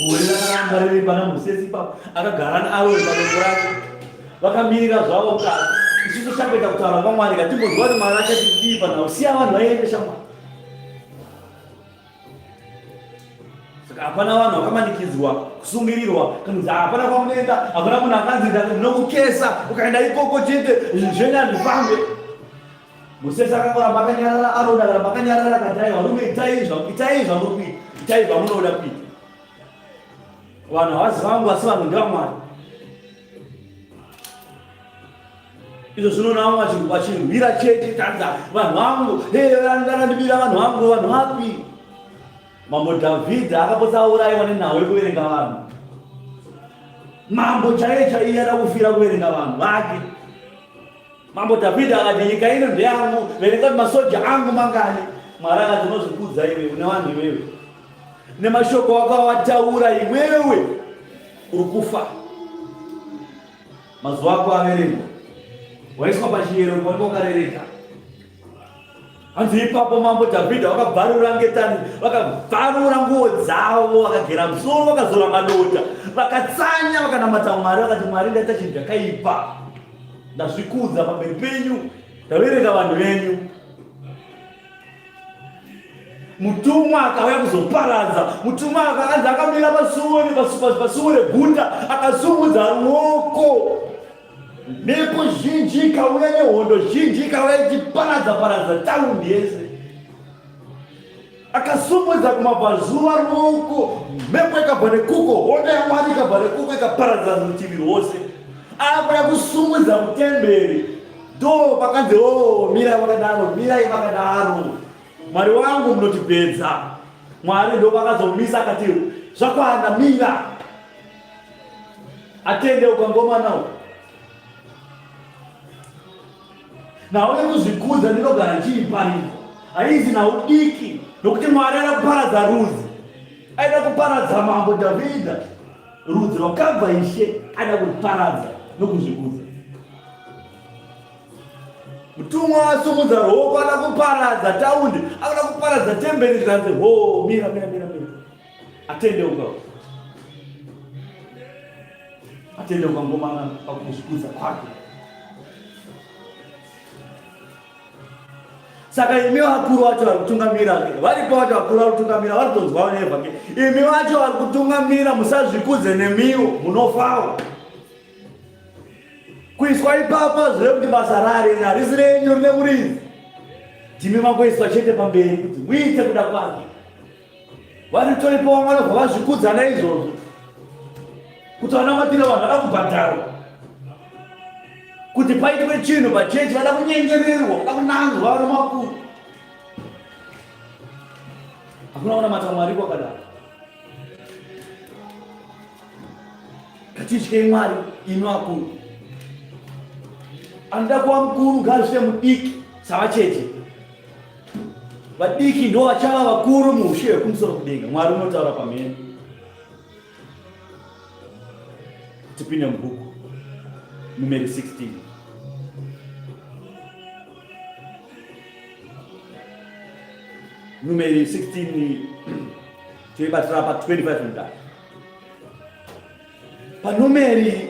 gore rakaramba riri pana mosesi ipapo akagara naaroni padombo rake vakamirira zvavo mukati isusu tichakuenda kutaura kwamwari katimbonzwa kuti mwari achatidii panhau siya vanhu vaende shamwari saka hapana vanhu vakamanikidzwa kusungirirwa kanzi hapana kwamunoenda hapana munhu akanzi ndinokukesa ukaenda ikoko chete zvinhu zvenyu hazvifambe Mosesi akangoramba akanyarara, Aroni akaramba akanyarara akati, aiwa varume itai itai zvamuri kuita, itai zvamunoda kuita. Vanhu havazi vangu asi vanhu ndevamwari. Izvo zvinoona vamwe vachirwira chechi tanza vanhu vangu, hey, vanondibira vanhu vangu, vanhu vapi? Mambo Dhavhidha akapotsa aurayiwa nenhau yekuverenga vanhu. Mambo chaiye chaiye ada kufira kuverenga vanhu vake. Mambo Dhavhidhi akati, nyika ino ndeyangu, verenga kuti masoja angu mangani. Mwari akati, unozvikudza iwe, une vanhu iwewe. Nemashoko ako awataura iwewe, uri kufa. Mazuva ako averengwa. Waiswa pachiyero ukaonekwa wakarereka. Hanzi ipapo mambo Dhavhidha vakabvarura ngetani, vakabvarura nguo dzavo, vakagera musoro, vakazora madota, vakatsanya, vakanamata Mwari, vakati Mwari ndaita chinhu chakaipa. Ndazvikudza pamberi penyu, ndaverenga vanhu venyu. Mutumwa akauya kuzoparadza. Mutumwa akanzi akamira pasuo pasuo reguta akasumudza ruoko. Mhepo zhinji ikauya nehondo zhinji ikauya ichiparadza paradza taundi yese. Akasumudza kumabvazuva ruoko, mhepo ikabva nekuko, hondo yaMwari ikabva nekuko ikaparadza rutivi rwose. Akuda kusumudza mutemberi, ndo pakanzi o oh, mirai vakadaro, mirai vakadaro, Mwari wangu munotipedza. Mwari ndo pakazomisa akati zvakwana, mira. Atendeuka ngomana uyu. Nhau yekuzvikudza ndinogara ndichiiparidza haizi nhau diki nokuti Mwari aida kuparadza rudzi, aida kuparadza mambo Dhavhidha, rudzi rwakabva Ishe aida kuruparadza nokuzvikudza. Mutumwa asumudza ruoko ada kuparadza taundi, akuda kuparadza temberi, zvikanzi ho mira mira mira mira, atendeuka atendeuka ngomana pakuzvikudza kwake. Saka imi vakuru vacho vari kutungamira, varipo vacho vakuru vari kutungamira, vari kutonzwawo neevhangeri. Imi vacho vari kutungamira, musazvikudze nemiwo, munofawo. Kuiswa ipapa zvireva kuti basa rari harisi renyu, rine muridzi. Ndimi mangoiswa chete pamberi kuti muite kuda kwake. Varitoripo vamwe vanobva vazvikudza naizvozvo kuti vanamatira vanhu vada kubhadharwa kuti paitwe chinhu pachechi vada kunyengererwa vada kunanzwa vari makuru hakuna kunamata mwari kwakadaro ngatityei mwari imi vakuru anoda kuva mukuru ngaazviite mudiki savacheche Vadiki ndo vachava vakuru muushe hwekumusoro kudenga. Mwari unotaura pamhene. Tipinde mubhuku. Numeri 16. Numeri 16 toibatira pa 25 mudare. Panumeri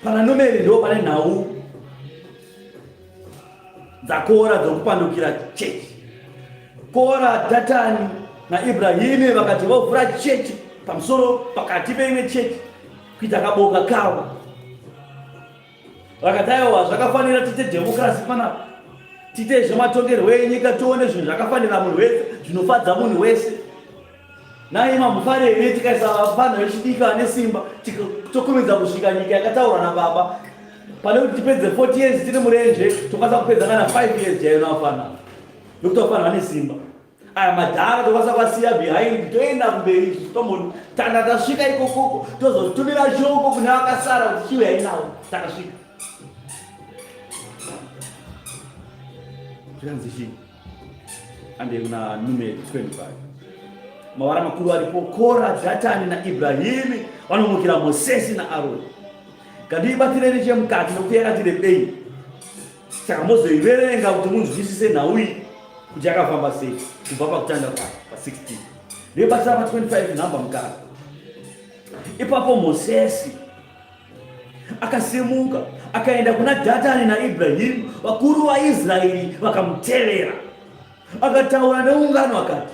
pana Numeri ndo pane nhau dzakora dzokupandukira chechi. Kora, Dhatani naIbrahimi vakati vovhura chechi pamusoro pakati peimwe chechi kuita kaboka kavo. Vakati aiwa zvakafanira tiite democracy panapa, tiite zvematongerwo enyika, tione zvinhu zvakafanira munhu wese, zvinofadza munhu wese. Nhai mamufare here tikaisa vapfanha vechidiki vane simba tokurumidza kusvika nyika yakataurwa nababa pane kuti tipedze 40 years tiri murenje tokwanisa kupedza kana 5 years chaiyo navafana nokuti vafana vane simba aya madhara tokwanisa kuvasiya behind toenda kumberi tombotanga tasvika ikokoko tozotumira shoko kune vakasara kuti chiuyai navo takasvika zvikanzi chii Andei kuna Numeri 25. Mavara makuru aripo Kora, Dhatani naIbrahimi vanomukira Mosesi naAroni. Ngandiibatire nechemukati nokuti yakati rebei. Saka mozoiverenga kuti munzwisise nhau iyi kuti yakafamba sei kubva pakutanga kwayo pa 16. Ndoibatira pa 25 nhamba mukati. Ipapo Mosesi Akasimuka akaenda kuna Dhatani naIbrahimu, vakuru vaIsraeri vakamutevera. Akataura neungano akati,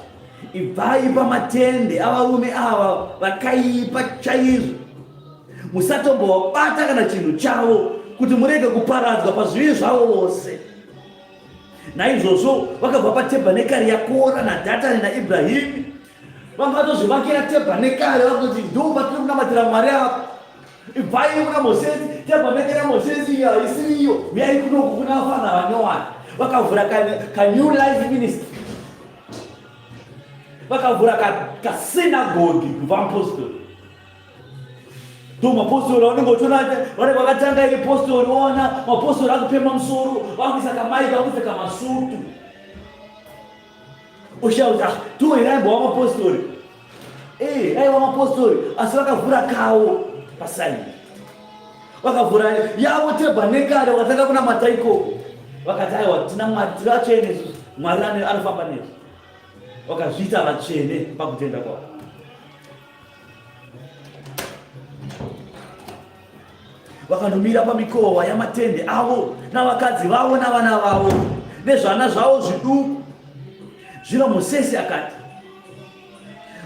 Ibvai pamatende avarume ava vakaipa chaizvo, musatombovabata kana chinhu chavo, kuti murege kuparadzwa pazvivi zvavo vose. Naizvozvo vakabva patebhanekari yaKora naDhatani naIbrahimi, vanga vatozvivakira tebhanekari, vakuti ndo patiri kunamatira Mwari apa. Ibvai kuna Mosesi, tebhanekari yaMosesi iyo haisiri iyo, uyai kunoku kuna vafana vanyowani. Vakavhura kaNew Life Ministry, vakavhura kasinagogi kubva mupostori. Ndo mapostori aunenge uchiona vanenge vakatanga iri postori, waona mapostori akupema musoro, vakuisa kamaiki, vakupfeka masutu. Oshaya kuti ah, to here aimbova mapostori? Eh, aiva mapostori asi vakavhura kawo pasaini. Vakavhura yavo tebhanekari vakatanga kunamata ikoko. Vakati aiwa tina Mwari, tiri vatsvene isusu. Mwari anofamba nesu. Vakazviita vatsvene pakutenda kwavo. Vakanomira pamikova yamatende avo navakadzi vavo navana vavo nezvana zvavo zviduku. Zvino Mosesi akati,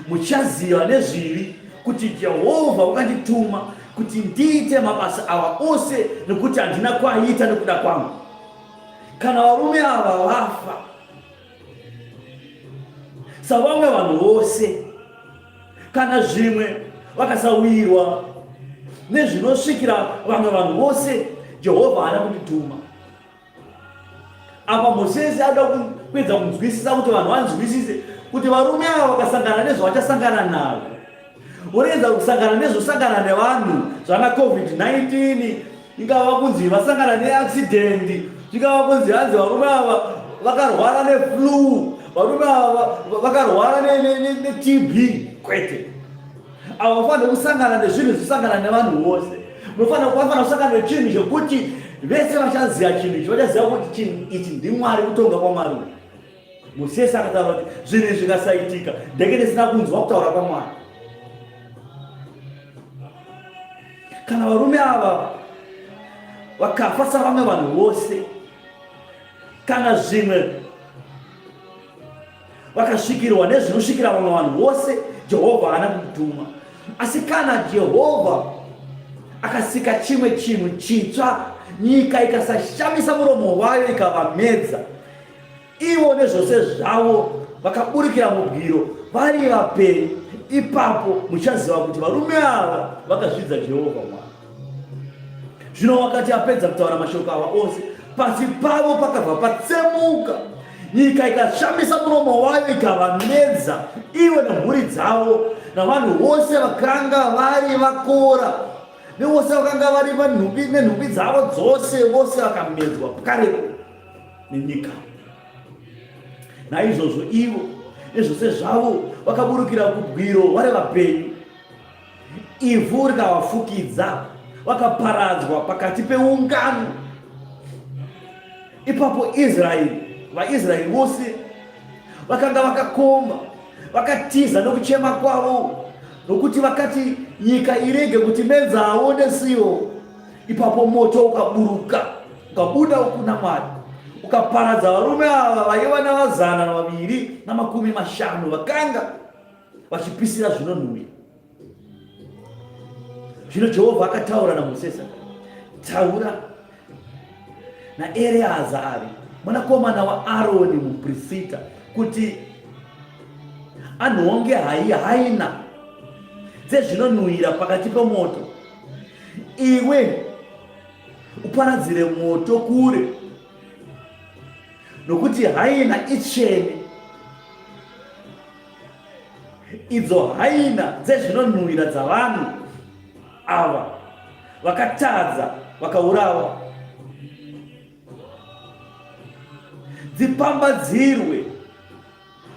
Muchaziva nezvivi kuti Jehovha wakandituma kuti ndiite mabasa awa ose, nokuti handina kuaita nokuda kwangu. Kana varume ava vafa savamwe vanhu vose, kana zvimwe vakasawirwa nezvinosvikira vamwe vanhu vose, Jehovha haana kundituma. Apa Mosesi ada kuedza kunzwisisa kuti vanhu vanzwisise kuti varume ava vakasangana nezvavachasangana nazvo, voregedza kusangana nezvosangana nevanhu zvana COVID-19, ingava kunzi vasangana neaccident, zvingava kunzi hanzi varume ava vakarwara neflu, varume ava vakarwara neTB. Kwete, ava vafanira kusangana nezvinhu zvisangana nevanhu vose. Munofanira vafanira kusangana nechinhu chekuti vese vachaziva chinhu ichi, vachaziva kuti chinhu ichi ndiMwari, kutonga kwaMwari. Mosesi akataura kuti zvinhu izvi zvikasaitika ndenge ndisina kunzwa kutaura kwaMwari. Kana varume ava vakafa savamwe vanhu vose, kana zvimwe vakasvikirwa nezvinosvikira vamwe vanhu vose, Jehovha haana kutuma. Asi kana Jehovha akasika chimwe chinhu chitsva, nyika ikasashamisa muromo wayo ikavamedza, ivo nezvose zvavo vakaburikira mubwiro vari vapenyu, ipapo muchaziva kuti varume ava vakazvidza Jehovha Mwari. Zvino wakati apedza kutaura mashoko awa ose, pasi pavo pakabva patsemuka, nyika ikashamisa muromo wayo ikavamedza, ivo nemhuri dzavo navanhu vose vakanga vari vakora nevose vakanga vari vanhumbi nenhumbi dzavo dzose, vose vakamedzwa pakarepo nenyika. Naizvozvo ivo nezvose zvavo vakaburukira kubwiro vari vapenyu. Ivhu rikavafukidza, vakaparadzwa pakati peungano. Ipapo Israeri, vaIsraeri vose vakanga vakakomba, vakatiza nokuchema kwavo, nokuti vakati nyika irege kuti medzawo nesiwo. Ipapo moto ukaburuka ukabuda kuna Mwari ukaparadza varume ava vaiva navazana navaviri namakumi mashanu vakanga vachipisira zvinonhuwira. Zvino Jehovha akataura naMosesi akati, taura naEreazari mwanakomana waAroni muprisita kuti anhonge haina dzezvinonhuhwira pakati pemoto, iwe uparadzire moto kure, nokuti haina itsvene. Idzo haina dzezvinonhuhwira dzavanhu ava vakatadza vakaurawa dzipambadzirwe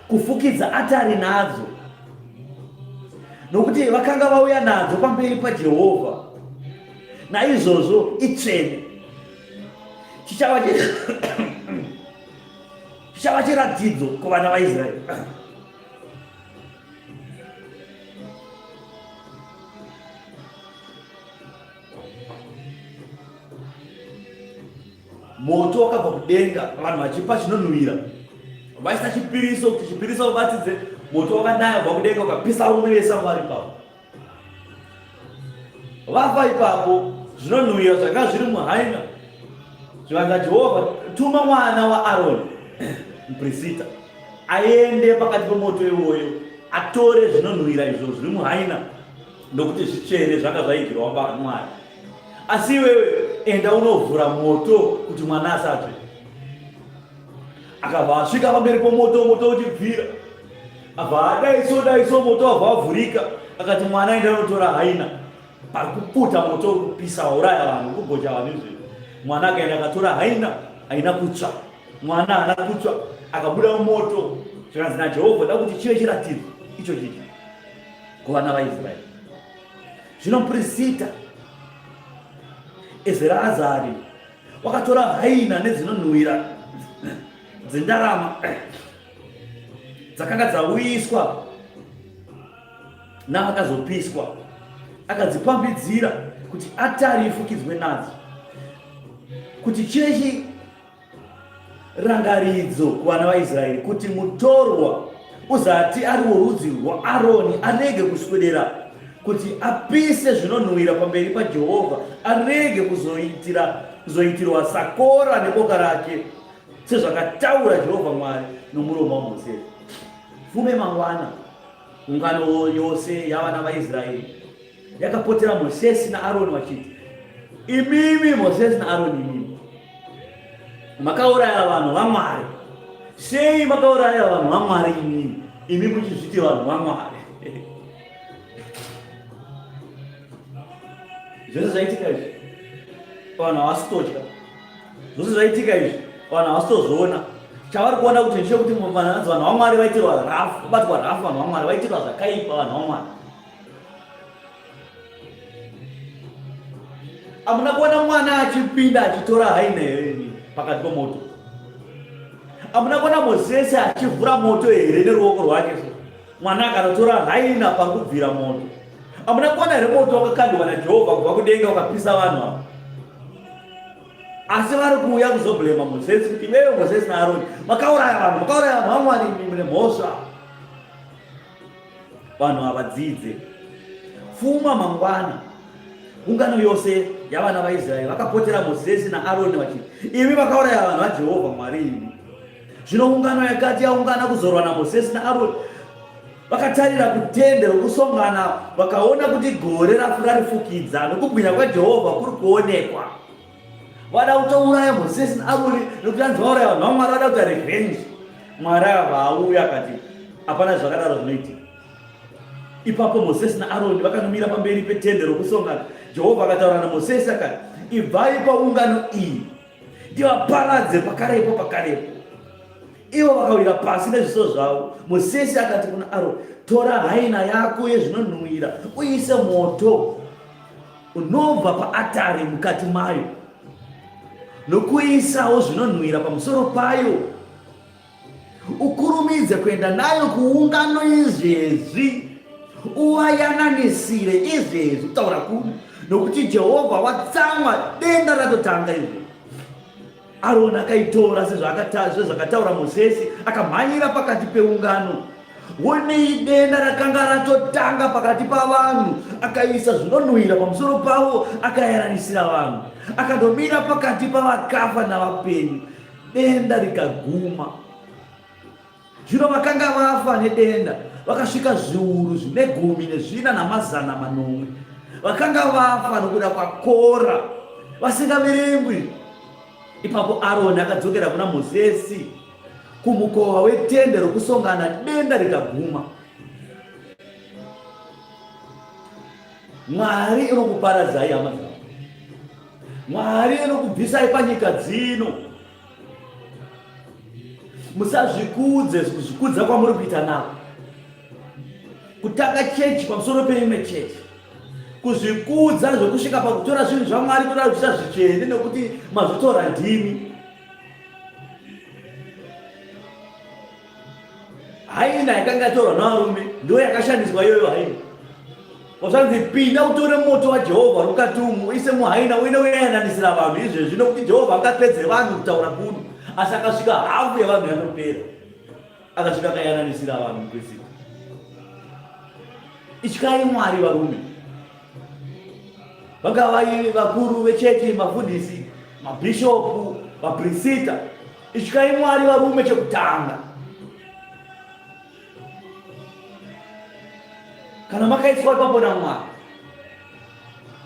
kufukidza atari nadzo, nokuti vakanga vauya nadzo pamberi paJehovha, naizvozvo itsvene. Chichava chichava chiratidzo kuvana vaIsraeri. Moto wakabva kudenga, vanhu vachipa chinonhuwira, vaisa chipiriso kuti chipiriso vabatidze. Moto wakanaya kubva kudenga ukapisa varume vese vanga vari ipapo. Vafa ipapo, zvinonhuwira zvakanga zviri muhaina. Zvikanzi Jehovha, tuma mwana waAroni muprisita aende pakati pemoto iwoyo atore zvinonhuwira izvo zviri muhaina, nokuti zvitsvene zvanga zvaigirwa Mwari. Asi iwewe enda unovhura moto kuti mwana asatsve. Akabva asvika pamberi pomoto, moto uchibvira. Abva adaiso daiso, moto wabva wavhurika. Akati mwana enda unotora haina. Pari kuputa moto uri kupisa wauraya vanhu, uri kugocha vanhu izvi. Mwana akaenda akatora haina, haina kutsva. Mwana haana kutsva, akabuda mumoto. Zvikanzi naJehovha, da kuti chive chiratidzo icho chichi kuvana vaIsraeri. Zvino muPrisita Ezerazari wakatora haina nedzinonhuwira dzendarama dzakanga dzauyiswa navakazopiswa, akadzipambidzira kuti atari ifukidzwe nadzo, kuti chive chirangaridzo kuvana vaIsraeri, kuti mutorwa uzati ari worudzi rwaAroni arege kuswedera kuti apise zvinonhuwira pamberi paJehovha, arege kuzoitirwa saKora neboka rake, sezvakataura Jehovha Mwari nomuromo waMosesi. Fume mangwana ungano yose yavana vaIsraeri yakapotera Mosesi naAroni vachiti, Imimi Mosesi naAroni, imimi makauraya vanhu vaMwari. Sei makauraya vanhu vaMwari imimi, imi muchizviti vanhu vaMwari? Zvese zvaitika izvi vanhu havasi kutotya. Zvose zvaitika izvi vanhu havasi kutozviona. Chavari kuona kuti ndechekuti vanhu vaMwari vaitirwa rafu, vabatwa rafu, vanhu vaMwari vaitirwa zvakaipa, vanhu vaMwari. Hamuna kuona mwana achipinda achitora haina here pakati pomoto? Hamuna kuona Mosesi achivhura moto here neruoko rwake? Mwana akanotora haina pakubvira moto. Hamuna kuona here moto wakakandiwa naJehovha kubva kudenga ukapisa vanhu ava? Asi vari kuuya kuzoblema Mosesi kuti iwewe Mosesi naAroni makauraya vanhu, makauraya vanhu vaMwari, imi mune mhosva. Vanhu havadzidze. Fuma mangwana ungano yose yavana vaIsraeri vakapotera Mosesi naAroni vachiti, imi makauraya vanhu vaJehovha Mwari imi. Zvino ungano yakati yaungana kuzorwa naMosesi naAroni, vakatarira kutende rokusongana vakaona kuti gore rarifukidza nokubwinya kwaJehovha kuri kuonekwa. Vada kutouraya Mosesi naAroni nokuti anzi vauraya vanhu vaMwari, vada kuita revenge. Mwari akabva auya akati hapana zvakadaro zvinoitika. Ipapo Mosesi naAroni vakanomira pamberi petende rokusongana. Jehovha akataura naMosesi akati, ibvai paungano iyi ndivaparadze pakarepo pakarepo. Ivo vakawira pasi nezviso zvavo. Mosesi akati kuna Aroni, tora haina yako yezvinonhuwira uise moto unobva paatari mukati mayo nokuisawo zvinonhuwira pamusoro payo ukurumidze kuenda nayo kuungano izvezvi uvayananisire izvezvi kutaura kuno nokuti jehovha watsamwa denda ratotanga izvezvi Aroni akaitora sezvakataura Mosesi, akamhanyira pakati peungano. Wonei denda rakanga ratotanga pakati pavanhu, akaisa zvinonhuhwira pamusoro pavo, akayananisira vanhu, akandomira pakati pavakafa navapenyu, denda rikaguma. Zvino vakanga vafa nedenda vakasvika zviuru zvine 14 namazana 7, vakanga vafa nokuda kwaKora vasingaverengwi. Ipapo Aroni akadzokera kuna Mosesi kumukova wetende rokusongana, denda rikaguma. Mwari inokuparadzai hama dzangu, Mwari inokubvisai panyika dzino. Musazvikudze kuzvikudza kwamuri kuita nako, kutanga chechi pamusoro peimwe chechi, kuzvikudza zvekusvika pakutora zvinhu zvaMwari kuda kuita zvitsvene nekuti mazvitora ndimi. Haina yakanga yatorwa navarume ndiyo yakashandiswa iyoyo haina. Wazvanzi pinda utore moto waJehovha uri mukati umu uise muhaina uine uyayananisira vanhu izvezvi nokuti Jehovha angapedze vanhu kutaura kuno. Asi akasvika hafu yevanhu yatopera. Akasvika akayananisira vanhu muPrisita. Ityai Mwari varume. Vangava vakuru vechechi, mafundisi, mabhishopu, vaprisita. Ityai Mwari varume chekutanga. Kana makaiswa ipapo naMwari,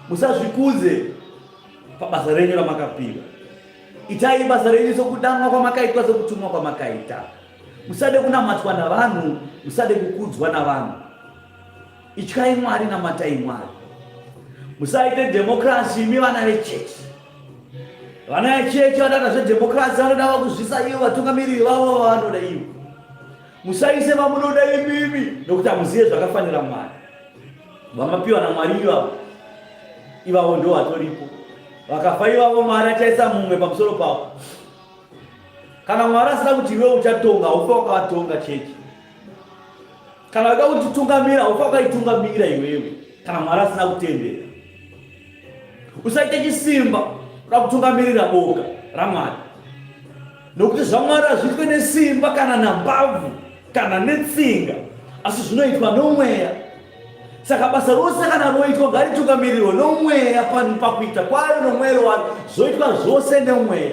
musazvikudze pabasa renyu ramakapiwa. Itai basa renyu sokudanwa kwamakaitwa, sokutumwa kwamakaita. Musade kunamatwa navanhu, musade kukudzwa navanhu. Ityai Mwari, namatai Mwari. Musaite democracy imi vana vechechi. Vana vechechi vanoda zvedemocracy, vanoda vakuzvisa ivo vatungamiriri vavo vavanoda ivo. Musaise vamunoda imimi nokuti hamuzive zvakafanira Mwari. Vamapiwa naMwari ivavo, ivavo ndo vatoripo. Vakafa ivavo, Mwari achaisa mumwe pamusoro pavo. Kana Mwari asina kuti iwe uchatonga, haufe wakavatonga chechi. Kana uda kutitungamira, haufe wakaitungamira iwewe, kana Mwari asina kutendera. Usaite chisimba uda kutungamirira boka raMwari, nokuti zvaMwari hazviitwe nesimba kana nambavhu kana netsinga, asi zvinoitwa nomweya. Saka basa rose kana roitwa ngaritungamirirwe nomweya pakuita kwayo nomwero wayo, zvoitwa zvose nemweya.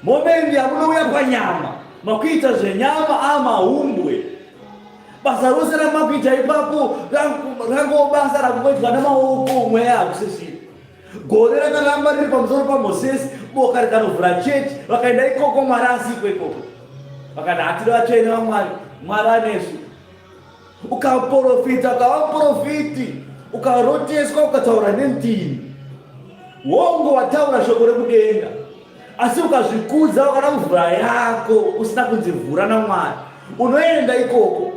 Moment yamunouya panyama makuita zvenyama a mahumbwe. Basa rose ramakuita ipapo rangova basa rakungoitwa nemaoko mweya hakusisiri. Gore rakaramba riri pamusoro paMosesi, boka rikanovhura chechi, vakaenda ikoko, Mwari asiko ikoko. Vakati hatiri vatsvene vaMwari, Mwari anesu. Ukaprofita, ukava muprofiti, ukaroteswa, ukataura nendimi, hongu wataura shoko rekudenga, asi ukazvikudza ukada kuvhura yako usina kunzi vhura naMwari, unoenda ikoko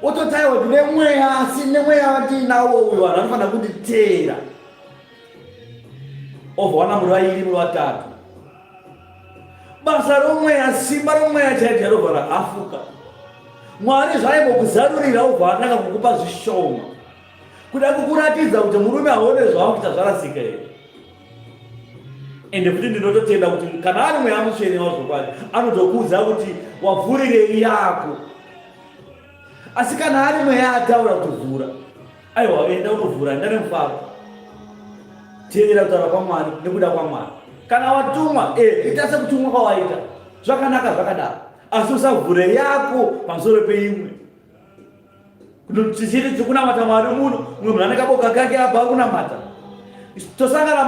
ototaiwa ndine mweya, asi nemweya wandiinawo uyu vanhu vanofanira kunditeera. Obva wana muri vairi muri vatatu. Basa romweya, simba romweya chairo chairo robva rahafuka. Mwari zvaimbokuzarurira obva atanga kukupa zvishoma kuda kukuratidza kuti murume aone zvawakuita zvarasika here. Ende futi ndinototenda kuti kana ari mweya mutsvene wazvokwadi anotokuudza kuti wavhurirei yako, asi kana ari mweya ataura kuti vhura, aiwa enda unovhura, enda nemufaro, teerera kutaura kwaMwari nekuda kwaMwari. Kana watumwa ita sekutumwa kwawaita, zvakanaka zvakadaro, asi usavhure yako pamusoro peimwe. Tichiti tiri kunamata Mwari muno, mumwe munhu ane kaboka kake apa ari kunamata. Tosangana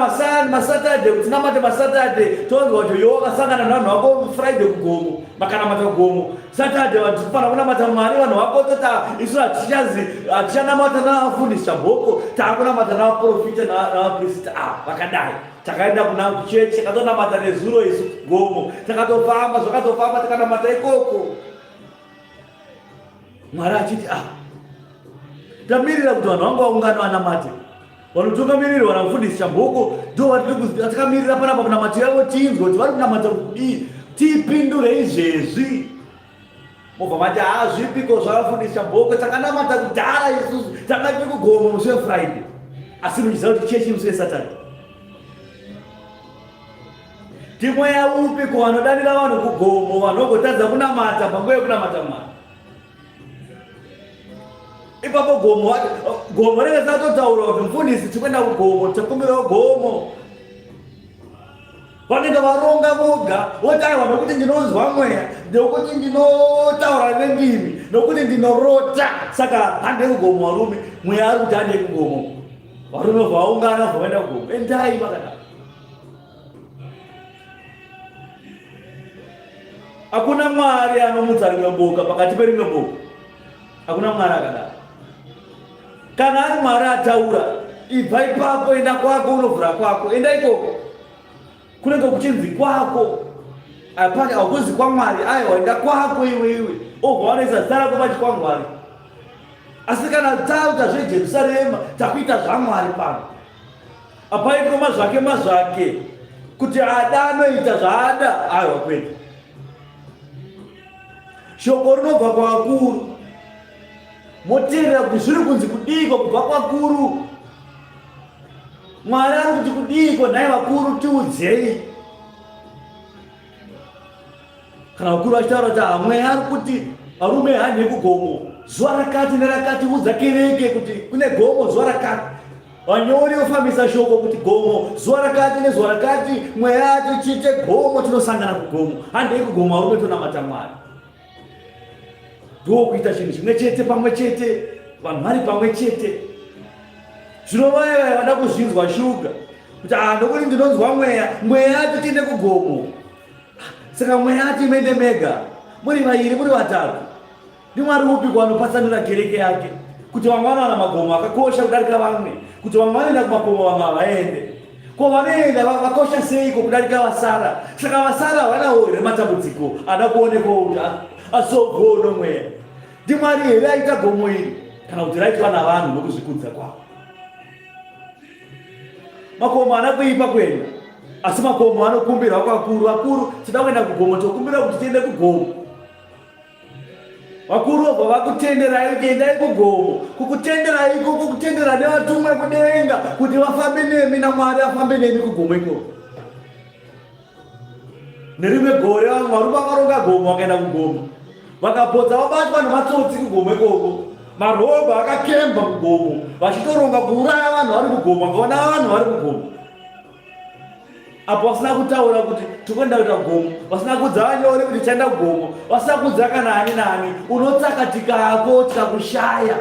maSaturday kuti tinamate maSaturday, tonzwa kuti yo wakasangana nevanhu vako Friday kugomo, makanamata kugomo. Saturday vanhu tikufanira kunamata Mwari, vanhu vako tota isu hatichazi hatichanamata navafundisi chabhoko, taakunamata navaprofita navaprista. Ah, vakadai. Takaenda kuna kuchechi, takatonamata nezuro isu gomo, takatofamba zvakatofamba tikanamata ikoko. Mwari achiti ah, tamirira kuti vanhu vangu vaungane vanamate, vanotungamirirwa namufundisi Chamboko ndo vatakamirira panapa kunamata yavo, tinzwe kuti vari kunamata kudii, tipindure izvezvi. Mobva mati haa zvipiko zvavafundisi Chamboko, takanamata kudhara isusu, tanga tiri kugomo musi weFriday, asi muchiziva kuti chechi musi weSaturday. Ndimweya upi ko vanodanira vanhu kugomo vanhu vagotadza kunamata panguva yekunamata Mwari? Ipapo gomo gomo rinenge risatotaura kuti mufundisi tikuenda kugomo, tikumbirawo gomo. Vanenge varonga voga voti aiwa, nokuti ndinonzwa mweya, nokuti ndinotaura nendimi, nokuti ndinorota, saka handei kugomo varume. Mweya ari kuti handei kugomo, varume vaungana vaenda kugomo, endai vakadaro. Hakuna Mwari anomutsa rimwe boka pakati perimwe boka. Hakuna Mwari akadaro. Kana ari Mwari ataura, ibva ipapo, enda kwako, unovhura kwako, enda ikoko. Kunenge kuchinzi kwako. Apana hakuzi kwaMwari, aiwa, enda kwako iwe iwe. Obva wanoisa zita rako pachikwangwari. Asi kana tauta zveJerusarema, takuita zvaMwari pano. Apaitwa mazvake mazvake kuti ada anoita zvaada, aiwa kwete. Shoko rinobva kwavakuru, moteerera kuti zviri kunzi kudiiko kubva kwakuru. Mwari ari kuti kudiiko nhai vakuru, tiudzei. Kana vakuru vachitaura kuti hamweya ari kuti varume hanhe kugomo zuva rakati nerakati, udza kereke kuti kune gomo zuva rakati. Vanyori vofambisa shoko kuti gomo zuva rakati nezuva rakati, mweya atichiite gomo, tinosangana kugomo, handei kugomo varume tonamata Mwari. Ndokuita chinhu chimwe chete pamwe chete, vanhu vari pamwe chete. Zvino vaya vaya vada kuzvinzwa shuga kuti ah, ndokuti ndinonzwa mweya, mweya atichiende kugomo. Saka mweya ati mende mega, muri vairi, muri vatatu. NdiMwari upi kwaanopatsanura kereke yake kuti vamwe vanowana magomo akakosha kudarika vamwe, kuti vamwe vanoenda kumakomo vamwe havaende? Ko vanoenda vakosha seiko kudarika vasara? Saka vasara havanawo here matambudziko ada kuonekwa kuti asogwo nomweya? NdiMwari here aita gomo iri kana kuti raitwa navanhu nokuzvikudza kwavo? Makomo haana kuipa kuenda, asi makomo anokumbirwa kwakuru. Vakuru, tinoda kuenda kugomo, tokumbira kuti tiende kugomo. Vakuru vobva vakutenderai kuti endai kugomo. Kukutenderai ikoko kutendera nevatumwa kudenga kuti vafambe nemi, naMwari afambe nemi kugomo ikoko. Nerimwe gore vamwe varume vakaronga gomo vakaenda kugomo, vakapotsa vabatwa nematsotsi kugomo ikoko. Marobha akakemba kugomo vachitoronga kuuraya vanhu vari kugomo, vakaona vanhu vari kugomo apo vasina kutaura kuti tikuenda kuita gomo, vasina kuudza vanyori kuti tichaenda kugomo, vasina kuudza kana ani nani. Unotsakatikako tikakushaya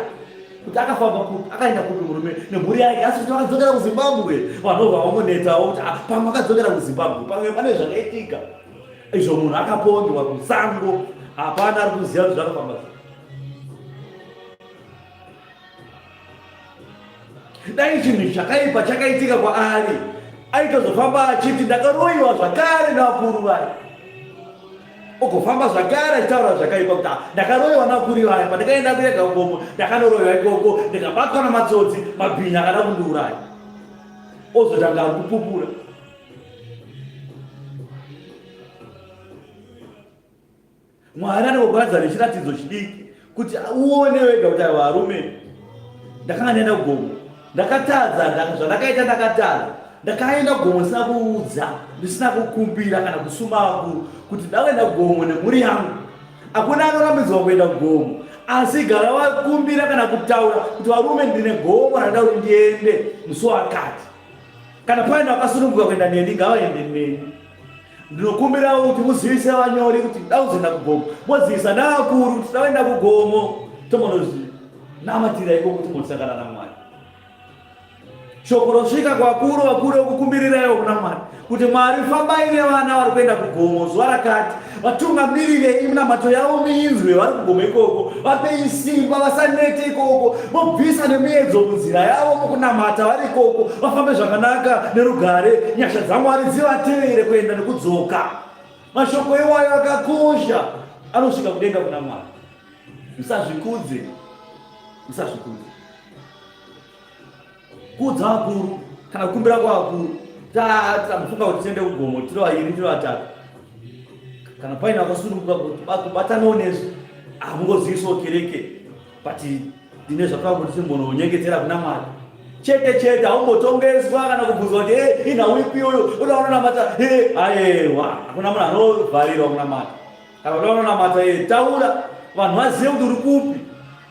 kuti akafamba kupi, akaenda kupi murume nemhuri yake, asi kuti vakadzokera kuZimbabwe. Vanobva vangonetsawo kuti ah, pamwe akadzokera kuZimbabwe, pamwe pane zvakaitika izvo, munhu akapondwa kusango, hapana ari kuziva kuti zvakafamba sei. Dai chinhu chakaipa chakaitika kwaari, aitozofamba achiti ndakaroyiwa zvakare navakuru vaya, ogofamba zvakare achitaura zvakaipa kuti ah, ndakaroyiwa navakuru vaya, pandakaenda kuyega kugomo ndakanoroyiwa ikoko, ndikabatwa namatsotsi, mabhinya akada kundiuraya. Ozotanga kupupura. Mwari anokuratidza nechiratidzo chidiki kuti uone wega kuti aiwa varume, ndakanga ndaenda kugomo, ndakatadza, zvandakaita ndakatadza, ndakaenda kugomo ndisina kuudza, ndisina kukumbira kana kusuma vakuru kuti ndakuenda kugomo nemhuri yangu. Hakuna anorambidzwa kuenda kugomo, asi gara wakumbira kana kutaura kuti varume, ndine gomo randida kuti ndiende musi wakati. Kana paine vakasununguka kuenda neni, ngavaende neni. Ndinokumbirawo kuti muzivise vanyori kuti ndakuzoenda kugomo, mozivisa navakuru kuti ndakuenda kugomo, tombonozvinamatira ikoko, tombosangana naMwari. Shoko rosvika kuvakuru, vakuru vokukumbiriraiwo kuna Mwari kuti Mwari fambai nevana vari kuenda kugomo zuva rakati, vatungamirirei minamato yavo miinzwe vari kugomo ikoko, vapei simba vasanete ikoko, vobvisa nemiedzo munzira yavo mukunamata vari ikoko, vafambe zvakanaka nerugare, nyasha dzaMwari dzivatevere kuenda nekudzoka. Mashoko iwayo akakosha anosvika kudenga kuna Mwari. Musazvikudze, musazvikudze. Kuudza vakuru kana kukumbira kwavakuru tamufunga kuti tiende kugomo tiri vaviri tiri vatatu kana paine vakasununguka kubatanawo nesu hamungozivisawo kereke but ndine zvatava kuti timbononyengetera kuna Mwari chete chete. Haumbotongeswa kana kubvunzwa kuti e inhau ipi uyu uda unonamata e ayewa hakuna munhu anovharirwa kunamata. Kana uda unonamata e taura vanhu vazive kuti uri kupi.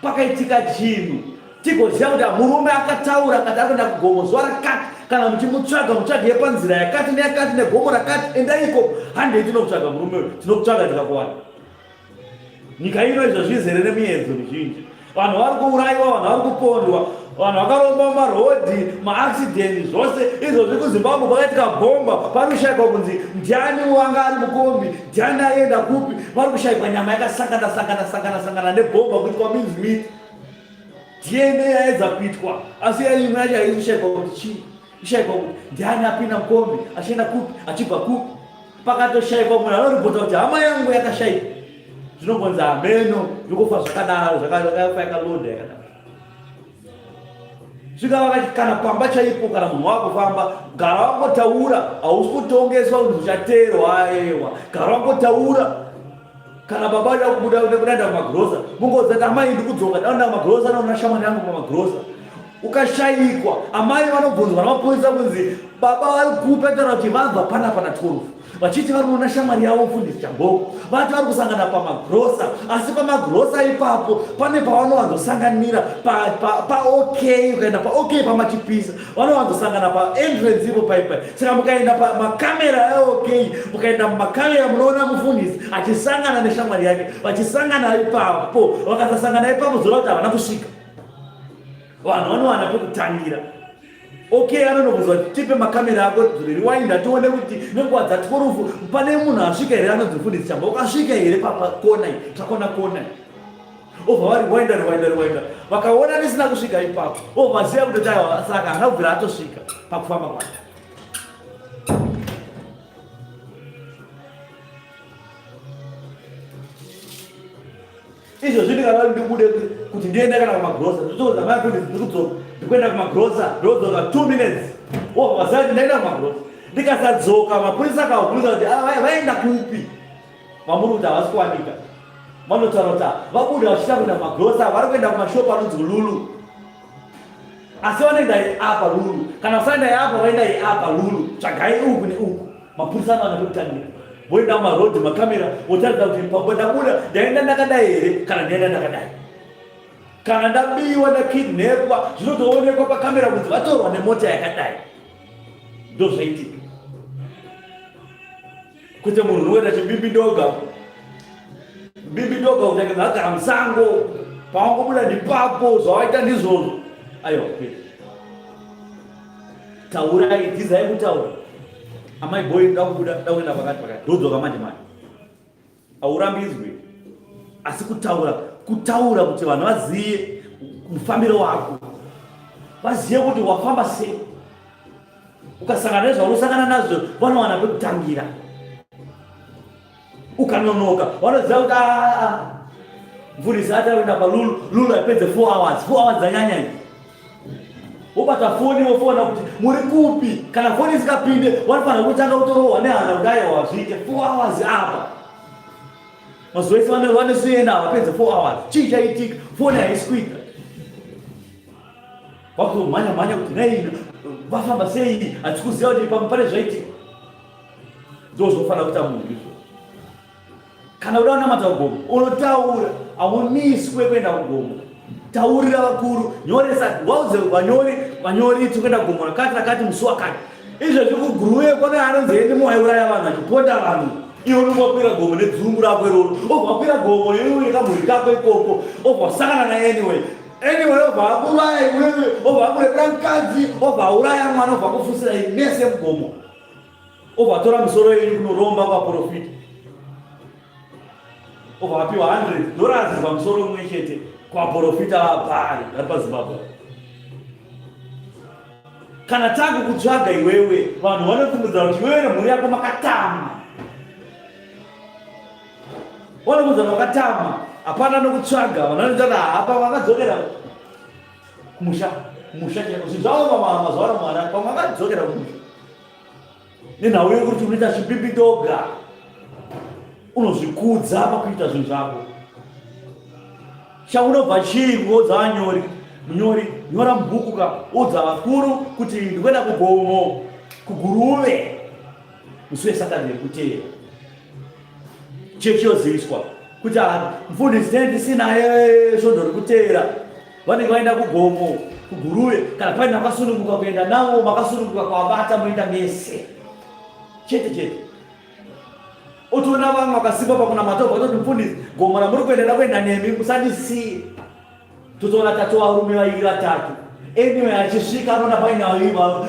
Pakaitika chinhu tigoziva kuti murume akataura akati ari kuenda kugomo zuva rakati, kana muchimutsvaga mutsvagei panzira yakati neyakati negomo rakati, endai ikoko, handei tinokutsvaga murume uyu, tinokutsvaga tikakuwana. Nyika ino izvo zvizere nemiedzo mizhinji, vanhu vari kuurayiwa, vanhu vari kupondwa, vanhu vakaromba mumarodhi, maaccident, zvose izvozvi. KuZimbabwe pakaitika bhomba, pari kushayikwa kunzi ndiani wanga ari mukombi, ndiani aienda kupi, vari kushayikwa nyama yakasangana sangana sangana sangana nebhomba kuitwa mince meat. DNA yaedza kuitwa asi imwe yacho haisi kushayikwa kuti chii, kushayikwa kuti ndiani apinda mukombi achienda kupi achibva kupi. Pakatoshayikwa munhu anoripota kuti hama yangu yakashayikwa, zvinongonzi hameno, zvokufa zvakadaro, zvakafa yakaloda yakadaro. Svika vakati kana pamba chaipo, kana munhu wakufamba, gara wangotaura, hausi kutongeswa kuti uchateerwa, aewa, gara wangotaura. Kana baba vada kubuda kuenda kumagrosa, mungoudza kuti amai ndikudzoka, ndaenda kumagrosa, ndaona shamwari yangu pamagrosa. Ukashayikwa, amai vanobvunzwa namapurisa kunzi baba vari kupi, ataura kuti vabva panapa na 12 vachiti vari kuona shamwari yavo mufundisi Chamboko, vati vari kusangana pamagrosa, asi pamagrosa ipapo pane pavanowanzosanganira paok ukaenda paok pamachipisa vanowanzosangana paentrance ipo paipai. Saka mukaenda pamakamera eok, mukaenda mumakamera munoona mufundisi achisangana neshamwari yake, vachisangana ipapo. Vakasasangana ipapo zora kuti havana kusvika. Vanhu vanowana pekutangira. Okay, anonobvunzwa kuti tipe makamera ako rewind tione kuti nenguva dzatworufu pane munhu asvika here anonzi mufundisi Chamba, ukasvika here pakona iyi, takona kona iyi, obva variwinda riwinda riwinda, vakaona risina kusvika ipapo, obva vaziva kuti taiwa, saka haana kubvira atosvika pakufamba kwake. Izvozvi ndikada ndibude kuti ndiende kana kumagrosa, nditoudza mai kuti ndikudzoka, ndikuenda kumagrosa, ndodzoka 2 minutes, wobva vaziva kuti ndaenda kumagrosa. Ndikasadzoka, mapurisa akavabvunza kuti ah, vaenda kupi, vamuri kuti havasi kuwanika, vanotaura kuti ah, vabuda vachiita kuenda kumagrosa, vari kuenda kumashopu anonzi Lulu, asi vanoenda apa Lulu, kana vasaenda apa vaenda apa Lulu, tsvagai uku neuku. Mapurisa anowana pekutangira, voenda mumarodhi, makamera votaridza kuti pamwe ndabuda ndaenda ndakadai here, kana ndaenda ndakadai, kana ndabiwa ndakidnepwa, zvinotoonekwa pakamera kunzi vatorwa nemota yakadai. Ndozvaitika kwete munhu unoenda chibimbi ndoga mbimbi ndoga kuti agara musango, pawangobuda ndipapo zvawaita ndizvozvo. Aiwa, kwete. Taurai, dzidzai kutaura. Amai boy, ndoda kubuda, ndoda kuenda pakati pakati, ndodzoka manje manje. Haurambidzwi, asi kutaura, kutaura kuti vanhu vazive mufambiro wako, vazive kuti wafamba sei. Ukasangana nezvaunosangana nazvo, vanowana pekutangira. Ukanonoka, vanoziva kuti ah, ah, ah. Mfundisi ati akuenda palulu, lulu haipedze 4 hours, 4 hours dzanyanya idzi. Wobata foni wofona kuti muri kupi, kana foni isikapinde vanofanira kutanga kutorohwa nehana kuti aiwa zviite 4 hours apa. Mazuva ese vanosoenda havapedze 4 hours, chii chaitika, foni haisi kuita. Vakutomhanya mhanya kuti nei vafamba sei, hatisi kuziva kuti pamwe pane zvaitika. Ndozvofanira kuita munhu izvo. Kana uda kunamata kugomo, unotaura, haumiswe kuenda kugomo. Taurira vakuru, nyoresa, waudze vanyori, vanyori tiri kuenda kugomo rakati rakati musi wakati. Izvezvi kuGuruve kwane anonzi endi muwaiuraya vanhu achiponda vanhu. Iwe unonga wakwira gomo nedzungu rako iroro, obva wakwira gomo iwe nekamhuri kako ikoko, obva wasangana naye anyway. Anyway, obva akuraya iwewe, obva akurepera mukadzi, obva auraya mwana, obva akufusira mese mugomo, obva atora misoro yenyu kunoromba kuvaprofita, obva apiwa 100 dollars pamusoro umwe chete kuvaprofita vabhari vari paZimbabwe. Kana takukutsvaga iwewe, vanhu vanofungidzira kuti iwewe nemhuri yako makatama. Vanokuudza vakatama, hapana nokutsvaga, vanhu vanotsvaga hapa vakadzokera kumusha, kumusha chaiko. Zvinhu zvavo mazuva ano mwana pamwe vakadzokera kumusha nenhau yekuti unoita zvipipitoga, unozvikudza pakuita zvinhu zvako. Chaunobva chii kuudza vanyori? Munyori, nyora mubhuku ka, udza vakuru kuti ndikuenda kugomo, kuGuruve musi weSaturday kuteera. Chechi yoziviswa kuti ah, mufundisi tene tisinaye svondo rikuteera vanenge vaenda kugomo kuguruve kana paine vakasununguka kuenda navo makasununguka kwavabata moenda mese chete chete otoona vamwe vakasimba pakunamata obva toti mufundisi gomo ramuri kuenda ndakuenda nemi musandisiye totoona tatu varume vairi vatatu anyway achisvika anoona paine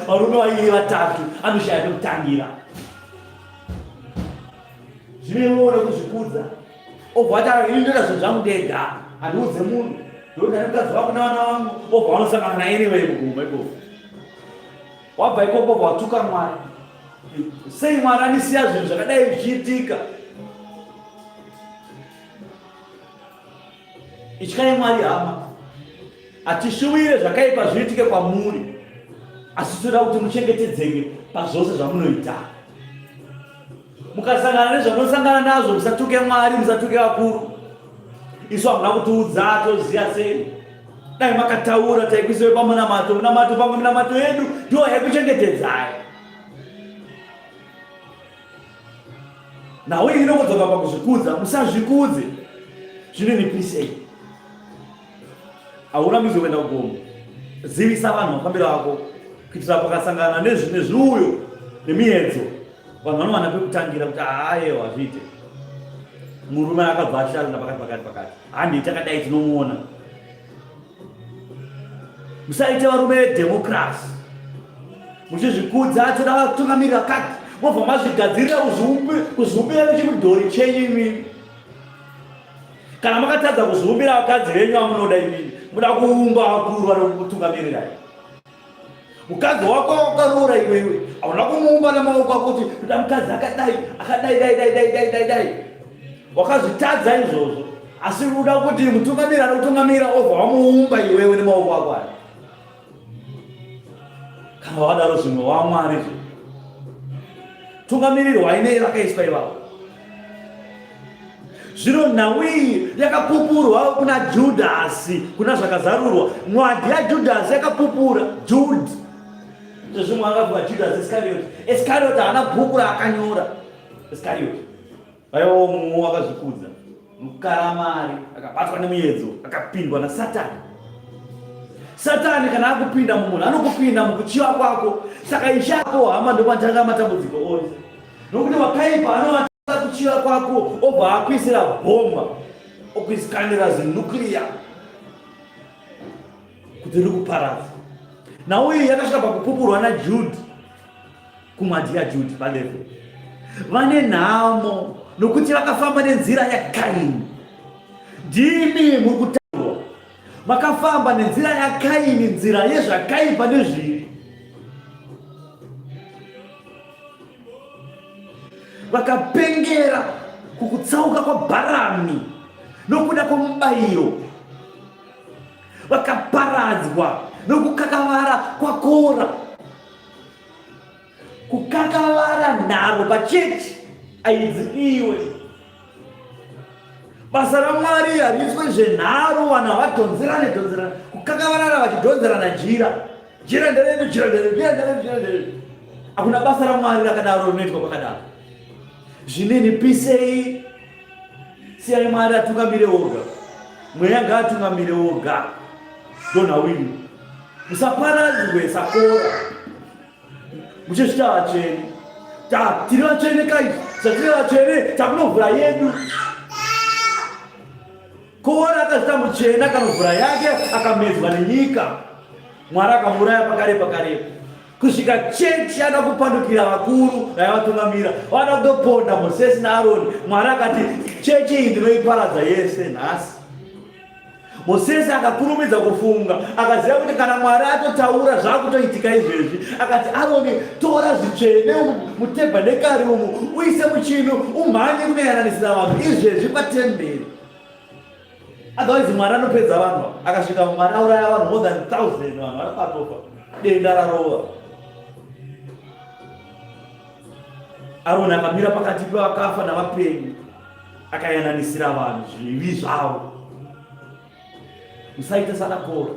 varume vairi vatatu anoshaya pekutangira zvino iwe kuzvikudza obva ati ini ndoita zvinhu zvangu ndega handiudze munhu ndoita nemukadzi wangu nevana vangu obva vanosangana naanyway kuguma ikoko wabva ikoko obva watuka mwari sei mwari anisiya zvinhu zvakadai zvichiitika Ityai Mwari hama. Hatishuwire zvakaipa zviitike kwamuri, asi tinoda kuti muchengetedzeke pazvose zvamunoita. Mukasangana nezvamunosangana nazvo, musatuke Mwari, musatuke vakuru. Isu hamuna kutiudza, toziva sei? Dai makataura taikuisai pamunamato, munamato pamwe minamato yedu ndiyo yaikuchengetedzai. Nhau iyi inongodzoka pakuzvikudza, musazvikudze. Zvininipisei. Haurambidzwe kuenda kugomo. Zivisa vanhu mafambiro ako kuitira pakasangana nezviuyo nemiedzo vanhu vanowana pekutangira kuti haayewa hazviite. Murume akabva achisharira pakati pakati pakati, handei takadai tinomuona. Musaite varume vedemocracy muchizvikudza toda vatungamiriri vakati mobva mazvigadzirira kuzviumbira nechimudhori chenyu imimi kana makatadza kuzviumbira vakadzi venyu vamunoda imimi muda kuumba vakuru vanokutungamirirai mukadzi wako wakaroora iwewe hauna kumuumba nemaoko ako kuti ndoda mukadzi akadai akadai dai dai dai dai dai dai wakazvitadza izvozvo asi uda kuti mutungamiri anokutungamira obva wamuumba iwewe nemaoko ako aya kana wakadaro zvimwe wamwari zve tungamirirwai nei vakaiswa ivavo Zvino nhau iyi yakapupurwa kuna Judhasi, kuna zvakazarurwa. Mwadhi yaJudhasi yakapupura Jude. Zvimwe akavuka Judhasi Iskarioti. Iskarioti haana bhuku raakanyora. Iskarioti vaivawo mumwe wakazvikudza, mukara mari, akabatwa nemuedzo, akapindwa naSatani. Satani kana akupinda mumunhu anokupinda mukuchiva kwako. Saka ishe ako hama ndokwatanga matambudziko ose, nokuti wakaipa anova kuchiva kwako obva akuisira bhomba okuisikandira zinuclear kuti rikuparadza nhau iyi yakasvika pakupupurwa najude kumwadhi yajude palevel vane nhamo nokuti vakafamba nenzira yakaini ndimi muri kutaurwa Makafamba nenzira yaKaini, nzira yezvakaipa nezvivi. Vakapengera kukutsauka kwaBharami nokuda kwomubayiro. Vakaparadzwa nokukakavara kwaKora. Kukakavara nharo pachechi aidzidiwe. Basa raMwari hariiswe zvenharo, vanhu havadhonzerane dhonzerane, kukakavarana vachidhonzerana jira. Jira nderedu, jira nderedu, jira nderedu, jira nderedu. Hakuna basa raMwari rakadaro rinoitwa kwakadaro. Zvininipisei, siyai Mwari atungamire oga, mweya ngaatungamire oga. Ndonhau ino, musaparadzwe sakora. Muchizvita vatsvene. Ta tiri vatsvene kai. Zvatiri vatsvene takunovhura yedu. Kora akazvita mutsvene akanovhura yake akamedzwa nenyika. Mwari akamuuraya pakare pakarepo kusvika chechi yada kupandukira vakuru vaivatungamira vada kutoponda Mosesi naAroni. Mwari akati chechi iyi ndinoiparadza yese nhasi. Mosesi akakurumidza kufunga, akaziva kuti kana Mwari atotaura zvakutoitika izvezvi. Akati, Aroni, tora zvitsvene mutebhanekari umu uise muchinu umhanye kunoyananisira vanhu izvezvi patemberi. Otherwise Mwari anopedza vanhu. Akasvika Mwari auraya vanhu more than 1000 vanhu vari patofa. Denda rarova. Aroni akamira pakati pevakafa navapenyu akayananisira vanhu zvivi zvavo. Musaita sana Kora.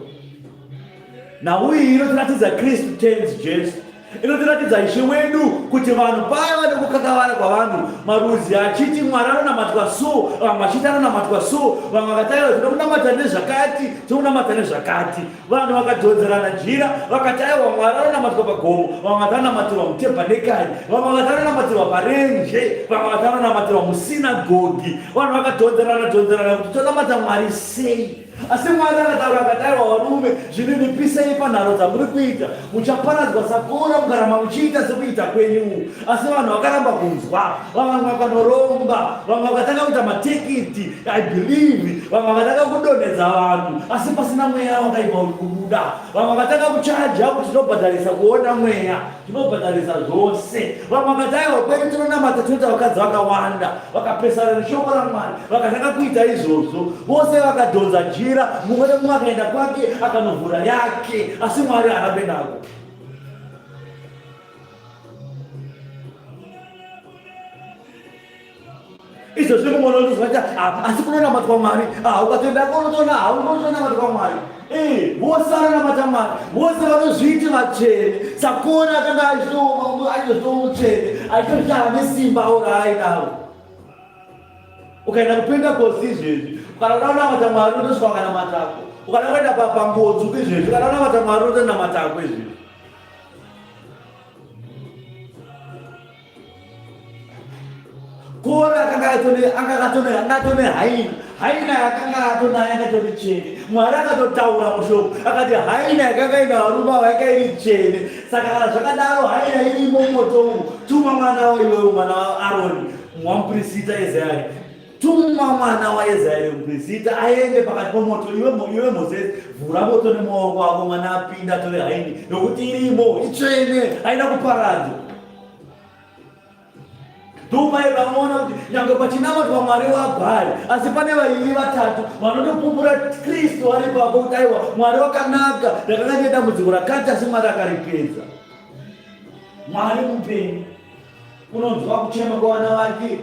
Nhau iyi inotiratidza Kristu Tenzi Jesu. Inotiratidza Ishe wedu kuti vanhu paiva nekukakavara kwavanhu, marudzi achiti Mwari anonamatwa so, vamwe vachiti anonamatwa so, vamwe vakati aiwa tinoda kunamata nezvakati, tinokunamata nezvakati. Vanhu vakadhonzerana jira vakati aiwa Mwari anonamatwa pagomo, vamwe vakati anonamatirwa mutebhanekari, vamwe vakati anonamatirwa parenje, vamwe vakati anonamatirwa musinagogi. Vanhu vakadhonzerana dhonzerana kuti tonamata Mwari sei. Asi Mwari akataura akati, Aiwa varume, zvininipisei panharo dzamuri kuita, muchaparadzwa saKora mukaramba muchiita sekuita kwenyu. Asi vanhu vakaramba kunzwa, vamwe vakanoromba, vamwe vakatanga kuita matekiti, I believe, vamwe vakatanga kudonhedza vanhu, asi pasina mweya wakaipa uri kubuda. Vamwe vakatanga kuchaja kuti tinobhadharisa kuona mweya. Tinobhadharisa zvose. Vamwe vakati aiwa kwedu tinonamata tinoita vakadzi vakawanda. Vakapesana neshoko raMwari vakatanga kuita izvozvo. Vose vakadhonza jira, mumwe nemumwe akaenda kwake akanovhura yake, asi Mwari haana nako. Izvozvi mumwe unonzwa kuti ah, asi kunonamatwa Mwari. Ah, ukatoenda kunotoona haunotonamatwa Mwari. Eh, vose vanonamata Mwari, vose vanozviiti vatsvene. Sakora akanga achitova mutsvene, achitozviti ane simba raainaro. Ukaenda kuPentecost izvezvi, kana uda kunamata Mwari unotosvika ukanamatako. Ukada kuenda pangodzo izvezvi, kana unamata Mwari unotonamatako izvezvi. Kora akanga atone anga atone anga atone haina haina yakanga atonayo yanga itori tsvene. Mwari akatotaura mushoko akati haina yakanga ina varume ava yanga iri tsvene. Saka kana zvakadaro haina irimo mumoto umu, tuma mwana waiwewe mwana waAroni wamupirisita Ezayari tuma mwana waEzayari mupirisita aende pakati pomoto iwe iwe Mosesi vhura moto nemaoko ako mwana apinda atore haini nokuti irimo itsvene haina kuparadzwa. Ndopai vanoona kuti nyange pachinamatwa Mwari waBhaari, asi pane vairi vatatu vanotopupura Kristu ari ipapo kuti aiwa Mwari wakanaka, ndakanga ndine dambudziko rakati asi Mwari akaripedza. Mwari mupenyu unonzwa kuchema kwavana vake.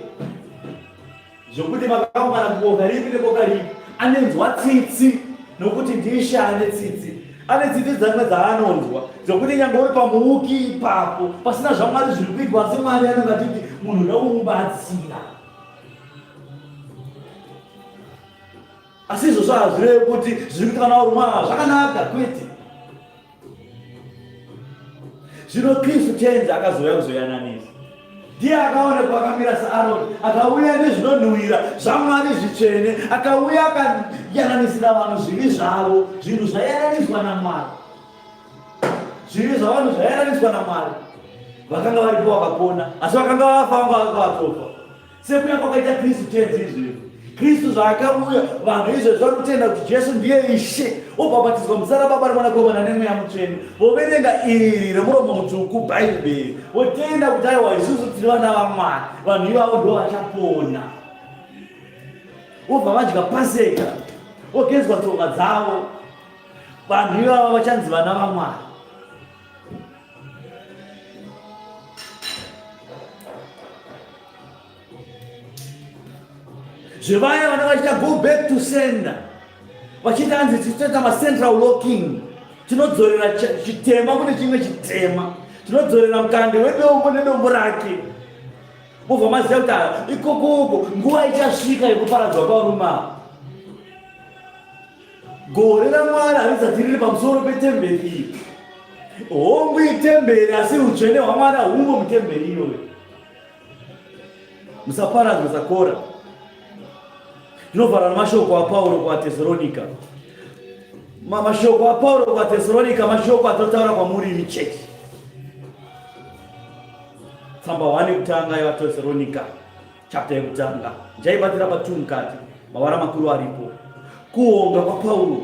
Zvokuti vakaungana kuboka ripi neboka ripi, anenzwa tsitsi nokuti ndiIshe ane tsitsi. Ane tsitsi dzamwe dzaanonzwa dzokuti nyange uri pamuuki ipapo pasina zvaMwari zviri kuitwa, asi Mwari anenge achiti munhu uda kumubatsira. Asi izvozvo hazvirevi kuti zviri kuitwa navarumwe ava zvakanaka, kwete. Zvino Kristu Tenzi akazouya kuzoyananisa. Ndiye akaonekwa akamira saAroni, akauya nezvinonhuhwira zvaMwari zvitsvene, akauya akayananisira vanhu zvivi zvavo, zvinhu zvayananiswa naMwari. Zvivi zvavanhu zvayananiswa naMwari. Vakanga varipo vakapona, asi vakanga vafa vanga vakatofa. Sekuya kwakaita Kristu Tenzi izvezvi. Kristu zvaakauya, vanhu izvezvi vari kutenda kuti Jesu ndiye Ishe, obhabhatidzwa muzita raBaba reMwanakomana neMweya Mutsvene, voverenga iri remuromo mutsvuku Bhaibheri, votenda kuti aiwa isusu tiri vana vaMwari, vanhu ivavo ndo vachapona. Vobva vadya Paseka, vogezwa tsoka dzavo, vanhu ivava vachanzi vana vaMwari. Zvevaya vana vachiita go back to sender vachiita hanzi tichitoita macentral locking, tinodzorera chitema kune chimwe chitema, tinodzorera mukande wedombo nedombo rake. Mobva maziva kuti ah, ikoko uko nguva ichasvika yekuparadzwa kwavarume ava. Gore raMwari harizati riri pamusoro petemberi iyi. Hongu itemberi, asi utsvene hwaMwari haumo mutemberi iyoyo. Musaparadzwe saKora. Ndinovhara namashoko aPauro kuvaTesaronika. Mashoko aPauro kuvaTesaronika mashoko atotaura kwamuri imi chechi. Tsamba 1 yekutanga yevaTesaronika chapter yekutanga ndichaibatira pa2 mukati mavara makuru aripo kuonga kwapauro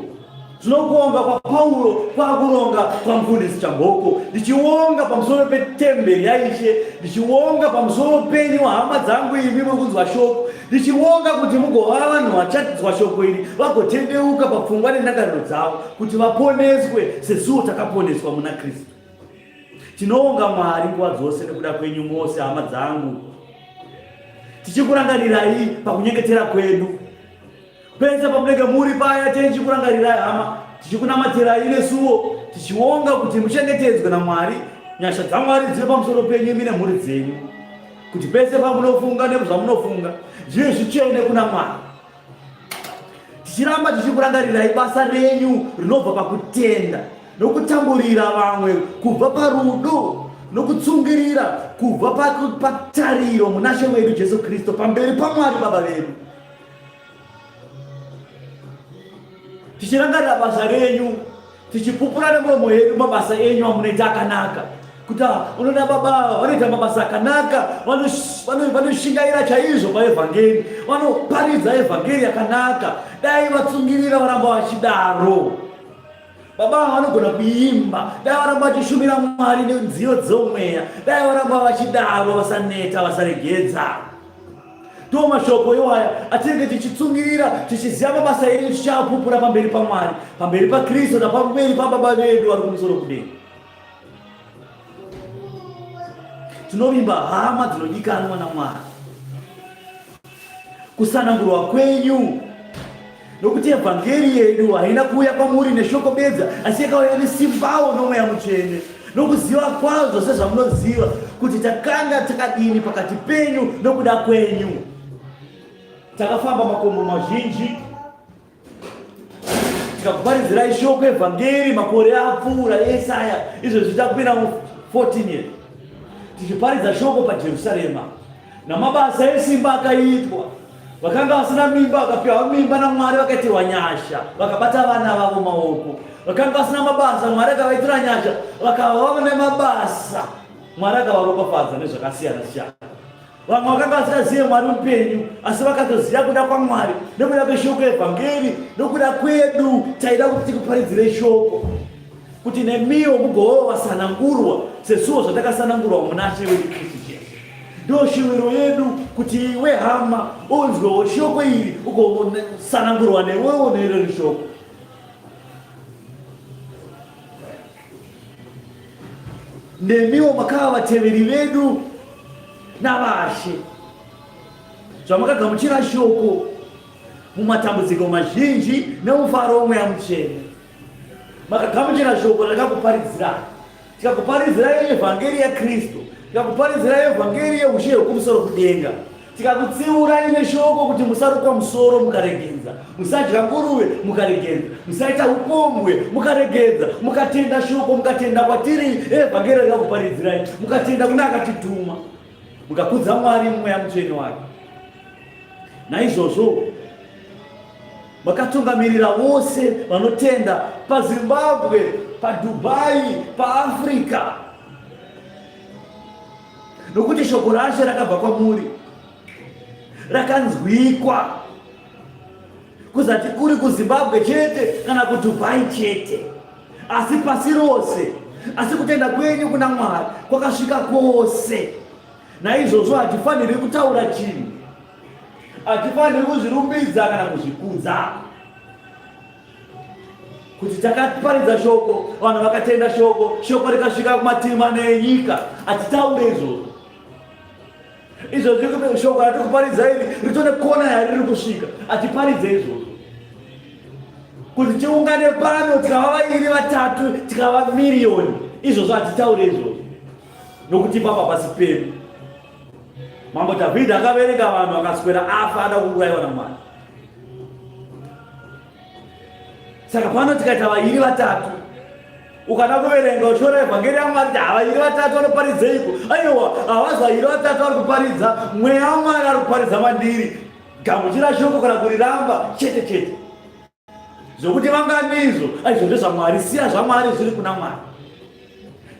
zvino kuonga kwapauro kwakuronga kwamufundisi chamboko ndichionga pamusoro petemberi yaishe ndichionga pamusoro penyu hama dzangu imi muri kunzwa shoko ndichionga kuti mugova vanhu vachanzwa shoko iri vagotendeuka papfungwa nendangariro dzavo kuti vaponeswe sesuwo takaponeswa muna kristu Tinoonga Mwari nguva dzose nekuda kwenyu mose hama dzangu, tichikurangarirai pakunyengetera kwedu pese pamunenge muri paya, tichikurangarirai hama, tichikunamatirai nesuwo, tichionga kuti muchengetedzwe naMwari, nyasha dzaMwari dzive pamusoro penyu imi nemhuri dzenyu, kuti pese pamunofunga nezvamunofunga zvive zvitsvene kuna Mwari. Tichiramba tichikurangarirai basa renyu rinobva pakutenda nokutamburira vamwe kubva parudo nokutsungirira kubva patariro munaShe wedu Jesu Kristu pamberi paMwari Baba vedu. Tichirangarira basa renyu tichipupura nemuromo yedu mabasa enyu amunoita akanaka kuti ah, unoda baba ava vanoita mabasa akanaka vanoshingaira chaizvo paevhangeri vanoparidza evhangeri yakanaka dai vatsungirira varamba vachidaro baba ava vanogona kuimba dai varamba vachishumira mwari nenziyo dzomweya dai varamba vachidaro vasaneta vasaregedza Ndiwo mashoko iwaya atinenge tichitsungirira tichiziva mabasa edu tichiapupura pamberi paMwari, pamberi paKristu napamberi paBaba vedu vari kumusoro kudenga. Tinovimba hama dzinodikanwa naMwari. Kusanangurwa kwenyu nokuti evhangeri yedu haina kuuya kwamuri neshoko bedza asi yakauya nesimbawo nomweya mutsvene nokuziva kwazvo sezvamunoziva kuti takanga takadini pakati penyu nokuda kwenyu takafamba makomo mazhinji tikakuparidzirai shoko evhangeri makore apfuura ese aya izvezvi takupinda mu 14 years tichiparidza shoko pajerusarema namabasa esimba akaitwa Vakanga vasina mimba vakapiwa mimba naMwari vakaitirwa nyasha, vakabata vana vavo maoko. Vakanga vasina mabasa, Mwari akavaitira nyasha, vakava vava nemabasa. Mwari akavaropafadza nezvakasiyana siyana. Vamwe vakanga vasingazive Mwari mupenyu, asi vakatoziva kuda kwaMwari nekuda kweshoko evhangeri, nokuda kwedu taida kuti tikuparidzire shoko kuti nemiwo mugovawo vasanangurwa sesuwo zvatakasanangurwa munaShe wedu Kristu Jesu. Ndoshuviro yedu kuti iwe hama unzwewo shoko iri ugosanangurwa newewo neirori shoko. Nemiwo makava vateveri vedu navashe zvamakagamuchira shoko mumatambudziko mazhinji nemufaro womweya mutsvene makagamuchira shoko rakakuparidzirai Tikakuparidzirai evhangeri yaKristu, tikakuparidzirai evhangeri yeushe hwekumusoro kudenga, tikakutsiurai neshoko kuti musarukwa musoro mukaregedza, musadya nguruve mukaregedza, musaita upombwe mukaregedza, mukatenda shoko, mukatenda kwatiri evhangeri rakakuparidzirai, mukatenda kuna akatituma, mukakudza Mwari mumweya mutsvene wake. Naizvozvo Makatungamirira vose vanotenda paZimbabwe, paDubai, paAfrica. Nokuti shoko raShe rakabva kwamuri, rakanzwikwa kuzati kuri kuZimbabwe chete kana kuDubai chete, asi pasi rose. Asi kutenda kwenyu kuna Mwari kwakasvika kwose. Naizvozvo hatifaniri kutaura chinhu Hatifaniri kuzvirumbidza kana kuzvikudza kuti takaparidza shoko, vanhu vakatenda shoko, shoko rikasvika kumativi mana enyika. Hatitaure izvozvo. Izvozvo shoko ratiri kuparidza iri ritone kona yariri kusvika. Hatiparidze izvozvo kuti tiungane pano tikava vairi vatatu tikava miriyoni. Izvozvo hatitaure izvozvo nokuti ipapa pasi pedu. Mambo Dhavhidhi akaverenga vanhu akaswera afa ada kuurayiwa naMwari. Saka pano tikaita vairi vatatu ukada kuverenga uchiona evhangeri yaMwari kuti havairi vatatu vanoparidzeiko? Aiwa, havazi vairi vatatu vari kuparidza, mweya waMwari ari kuparidza mandiri. Gamuchira shoko kana kuriramba chete chete. Zvokuti vangani izvo, aizvo ndezvaMwari, siya zvaMwari zviri kuna Mwari.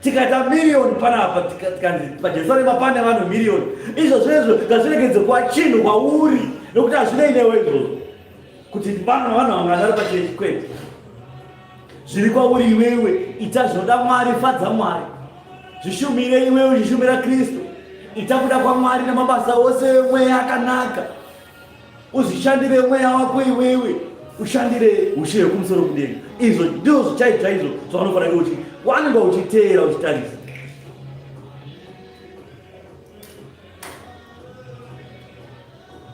Tikaita miriyoni panapa tikanzi paJerusarema pane vanhu miriyoni, izvo zvezvo ngazviregedze kuva chinhu kwauri nokuti hazvinei newe izvozvo kuti vanhu vanhu vangani vari pachechi kwete. Zviri kwauri iwewe, ita zvinoda Mwari, fadza Mwari. Zvishumire iwewe uchishumira Kristu. Ita kuda kwaMwari nemabasa ose emweya akanaka. Uzvishandire mweya wako iwewe, ushandire ushe hwekumusoro kudenga. Izvo ndizvo zvichaizvo chaizvo zvaunofanira kuti wanenge uchiteera uchitarisa.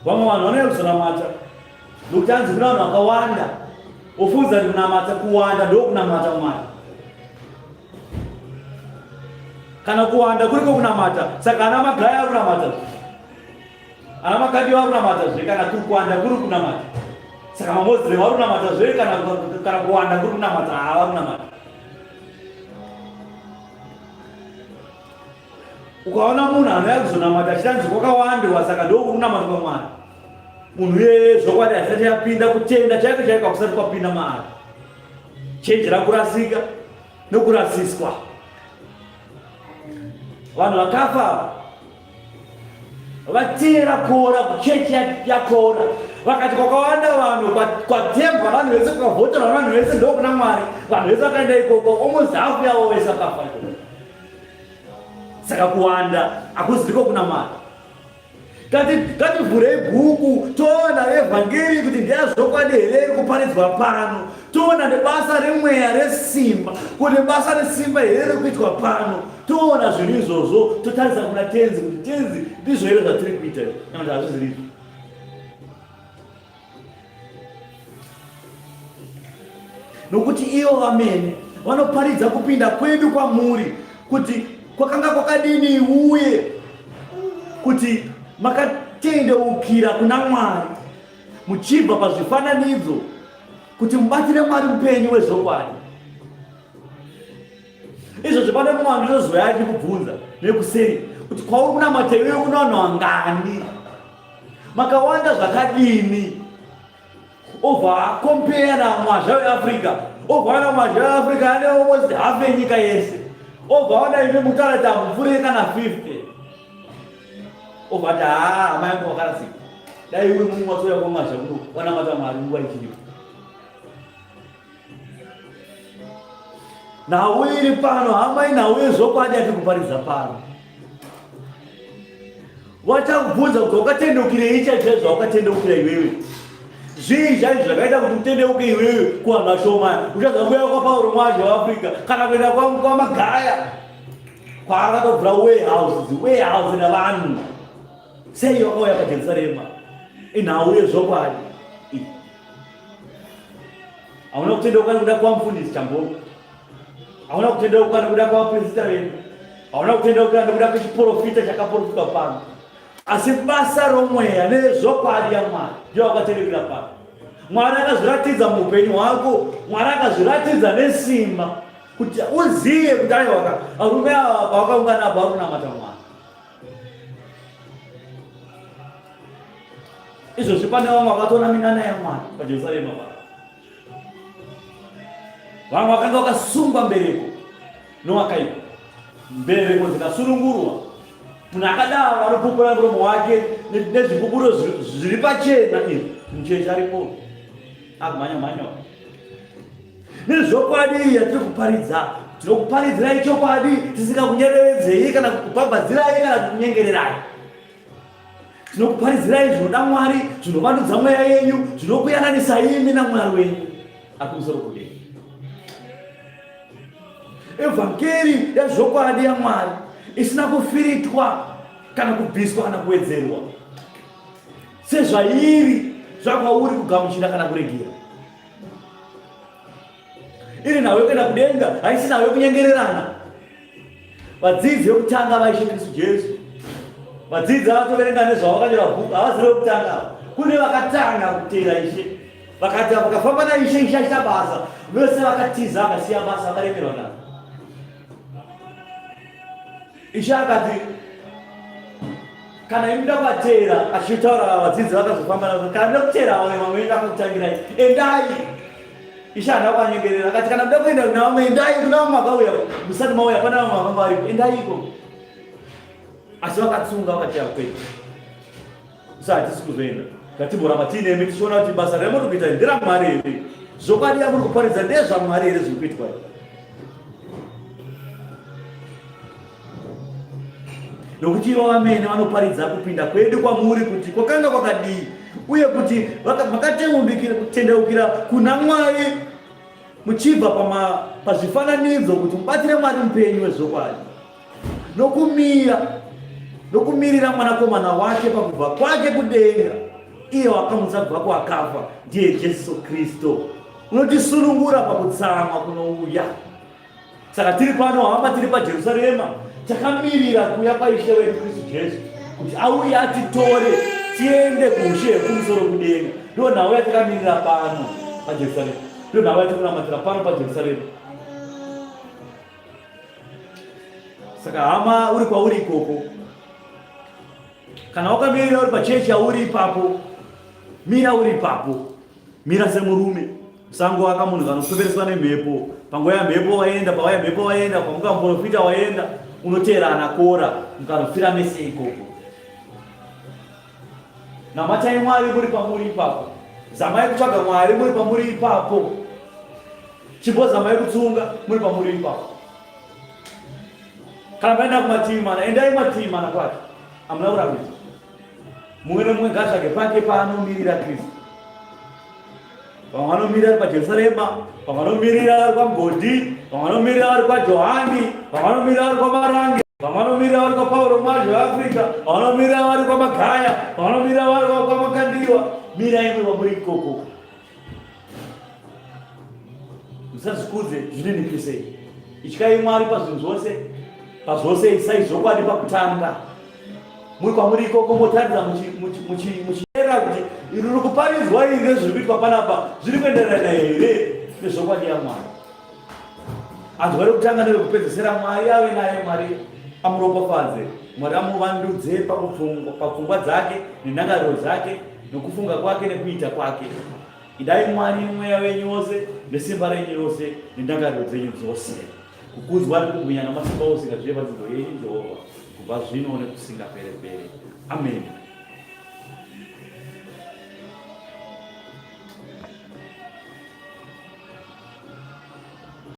Vamwe vanhu vanouya kuzonamata nokuti hanzi kune vanhu vakawanda, wofunza kuti kunamata kuwanda ndokunamata Mwari. Kana kuwanda kuriko kunamata, saka ana magaya ari kunamata, ana makadiwa ari kunamata zve, kana kuri kuwanda kuri kunamata, saka mamoslem ari kunamata zve, kana kuwanda kuri kunamata, haa vari kunamata. Ukaona munhu anouya kuzonamata achitanzi kwakawandiwa, saka ndokunamatwa Mwari. Munhu iyeye zvokwadi asati yapinda kutenda chaiko chaiko hakusati kwapinda maari. Chenjera kurasika nokurasiswa. Vanhu vakafa vateera kora kuchechi yakora vakati kwakawanda vanhu kwatembwa vanhu vese kwakavhoterwa vanhu vese ndokuna Mwari. Vanhu vese vakaenda ikoko almost half yavo vese vakafa. Saka kuwanda hakuzi ndiko kuna Mwari. Ngativhurei bhuku toona evhangeri kuti ndeyazvokwadi here iri kuparidzwa pano. Toona nebasa remweya resimba kuti basa resimba here riri kuitwa pano. Toona zvinhu izvozvo totarisa kuna Tenzi kuti Tenzi ndizvo here zvatiri kuita kana kuti hazviziri izvo. Nokuti ivo vamene vanoparidza kupinda kwedu kwamuri kuti kwakanga kwakadini uye kuti makatendeukira kuna Mwari muchibva pazvifananidzo kuti mubatire Mwari mupenyu wezvokwadi. Izvozvo pane mumwe andinozouya achikubvunza nekuseri kuti kwauri kunamata iwewe kuna vanhu vangani? Makawanda zvakadini? Obva akompera mwazha weAfrica, obva aona mwazha weAfrica ane almost half yenyika yese, obva aona imi mutaura kuti hamupfuure kana 50, obva ati haa hama yangu wakarasika, dai uri mumwe watouya kwamwazha kuno wanamata Mwari nguva ichiripo. Nhau iri pano hama, inhau yezvokwadi yatiri kuparidza pano. Vachakubvunza kuti wakatendeukirei chaizvo zvawakatendeukira iwewe. Zvii chaizvo zvakaita kuti utendeuke iwewe kuvanhu vashoma? Uchaza kuuya kwaPauro Mwazha weAfrica kana kuenda kwaMagaya kwaakatobvura warehouse, warehouse navanhu. Sei wakauya paJerusarema? Inhau yezvokwadi. Hauna kutendeuka nekuda kwamufundisi Chamboko. Hauna kutendeuka nekuda kwavapirisita vedu. Hauna kutendeuka nekuda kwechiporofita chakaporofitwa pano. Asi basa romweya nezvokwadi yaMwari ndiyo wakatendeukira pano. Mwari akazviratidza muupenyu hwako. Mwari akazviratidza nesimba kuti uzive kuti aiwa varume ava pavakaungana apa vari kunamata Mwari. Izvozvi pane vamwe vakatoona minana yaMwari paJerusarema pa. Vamwe vakanga vakasungwa mbereko nowakaipa, mbereko dzikasunungurwa. Munhu akadaro anopupura muromo wake nezvipupuro zviri pachena izvi. Muchechi aripo akumhanya mhanya nezvokwadi iyi yatiri kuparidza. Tinokuparidzirai chokwadi tisingakunyerevedzei kana kukubhabhadzirai kana kukunyengererai. Tinokuparidzirai zvinoda Mwari, zvinovandudza mweya yenyu, zvinokuyananisa imi naMwari wenyu ari kumusoro kudenga. Evhangeri yazvokwadi yaMwari isina kufiritwa kana kubviswa kana kuwedzerwa sezvairi zvakwauri kugamuchira kana kuregera. Iri nhau yekuenda kudenga, haisi nhau yekunyengererana. Vadzidzi vekutanga vaIshe Kristu Jesu, vadzidzi avatoverenga nezvavo vakanyora bhuku, havazi vekutanga. Kune vakatanga kuteera Ishe, vakati vakafamba naIshe, Ishe achiita basa, vese vakatiza, vakasiya basa, vakaremerwa naro. Ishe akati, Kana imi muda kuvateera, achitaura vadzidzi vakazofamba navo, kana muda kuteera vamwe vamwe venyu akakutangirai, endai. Ishe haana kuvanyengerera, akati kana muda kuenda kuna vamwe, endai kuna vamwe vakauya, musati mauya pana vamwe vakanga varipo, endai ikoko. Asi vakatsunga vakati kwete. Sa hatisi kuzoenda. Ngatimboramba tiinemi tichiona kuti basa ramuri kuita nderaMwari here? Zvokwadi yamuri kuparidza ndezvaMwari here zviri kuitwa? Nokuti ivo vamene vanoparidza kupinda kwedu kwamuri kuti kwakanga kwakadii uye kuti makatendeukira kuna Mwari muchibva pazvifananidzo kuti mubatire Mwari mupenyu wezvokwadi. Nokumira nokumirira mwanakomana wake pakubva kwake kudenga, iye wakamutsa kubva kuakafa, ndiye Jesu Kristu, unotisunungura pakutsamwa kunouya. Saka tiri pano hama, tiri paJerusarema, takamirira kuuya kwaIshe wedu Kristu Jesu kuti auye atitore tiende kuushe hwekumusoro kudenga. Ndiyo nhau yatakamirira pano paJerusarema, ndiyo nhau yatiri kunamatira pano paJerusarema. Saka hama, uri kwauri ikoko, kana wakamirira uri pachechi yauri ipapo, mira uri ipapo, mira semurume. Usangovaka munhu kanopepereswa nemhepo. Panguva yamhepo waenda, pavaya mhepo waenda, pamuka muprofita waenda, unoteera anakora mukanofira mese ikoko. Namatai Mwari muri pamuri ipapo. Zamai kutsvaga Mwari muri pamuri ipapo. Chimbozamai kutsunga muri pamuri ipapo. Kana maenda kumativi mana, endai mativi mana kwacho. Hamuna kurambidzwa. Mumwe nemumwe ngaatsvage pake paanomirira Kristu. Vamwe vanomirira vari paJerusarema, vamwe vanomirira vari kwaMgodhi, vamwe vanomirira vari kwaJohani, vamwe vanomirira vari kwaMarange, vamwe vanomirira vari kwaPauro Mwazha weAfrica, vamwe vanomirira vari kwaMagaya, vamwe vanomirira vari kwaMakandiwa. Mirai muri kwamuri ikoko. Musazvikudze, zvininipisei. Ityai Mwari pazvinhu zvose, pazvose isai zvokwadi pakutanga. Muri kwamuri ikoko motarira muchiyera kuti iri riri kuparidzwa iri nezviri kuitwa panapa zviri kuenderana here nezvokwadi yaMwari. Anzwa rekutanga nerekupedzesera Mwari ave naye, Mwari amuropafadze, Mwari amuvandudze papfungwa dzake nendangariro dzake nokufunga kwake nekuita kwake. Idai Mwari nemweya wenyu wose nesimba renyu rose nendangariro dzenyu dzose. Kukudzwa nekubwinya namasimba ose ngazvive panzvimbo yenyu Jehovha kubva zvino nekusingaperepere. Ameni.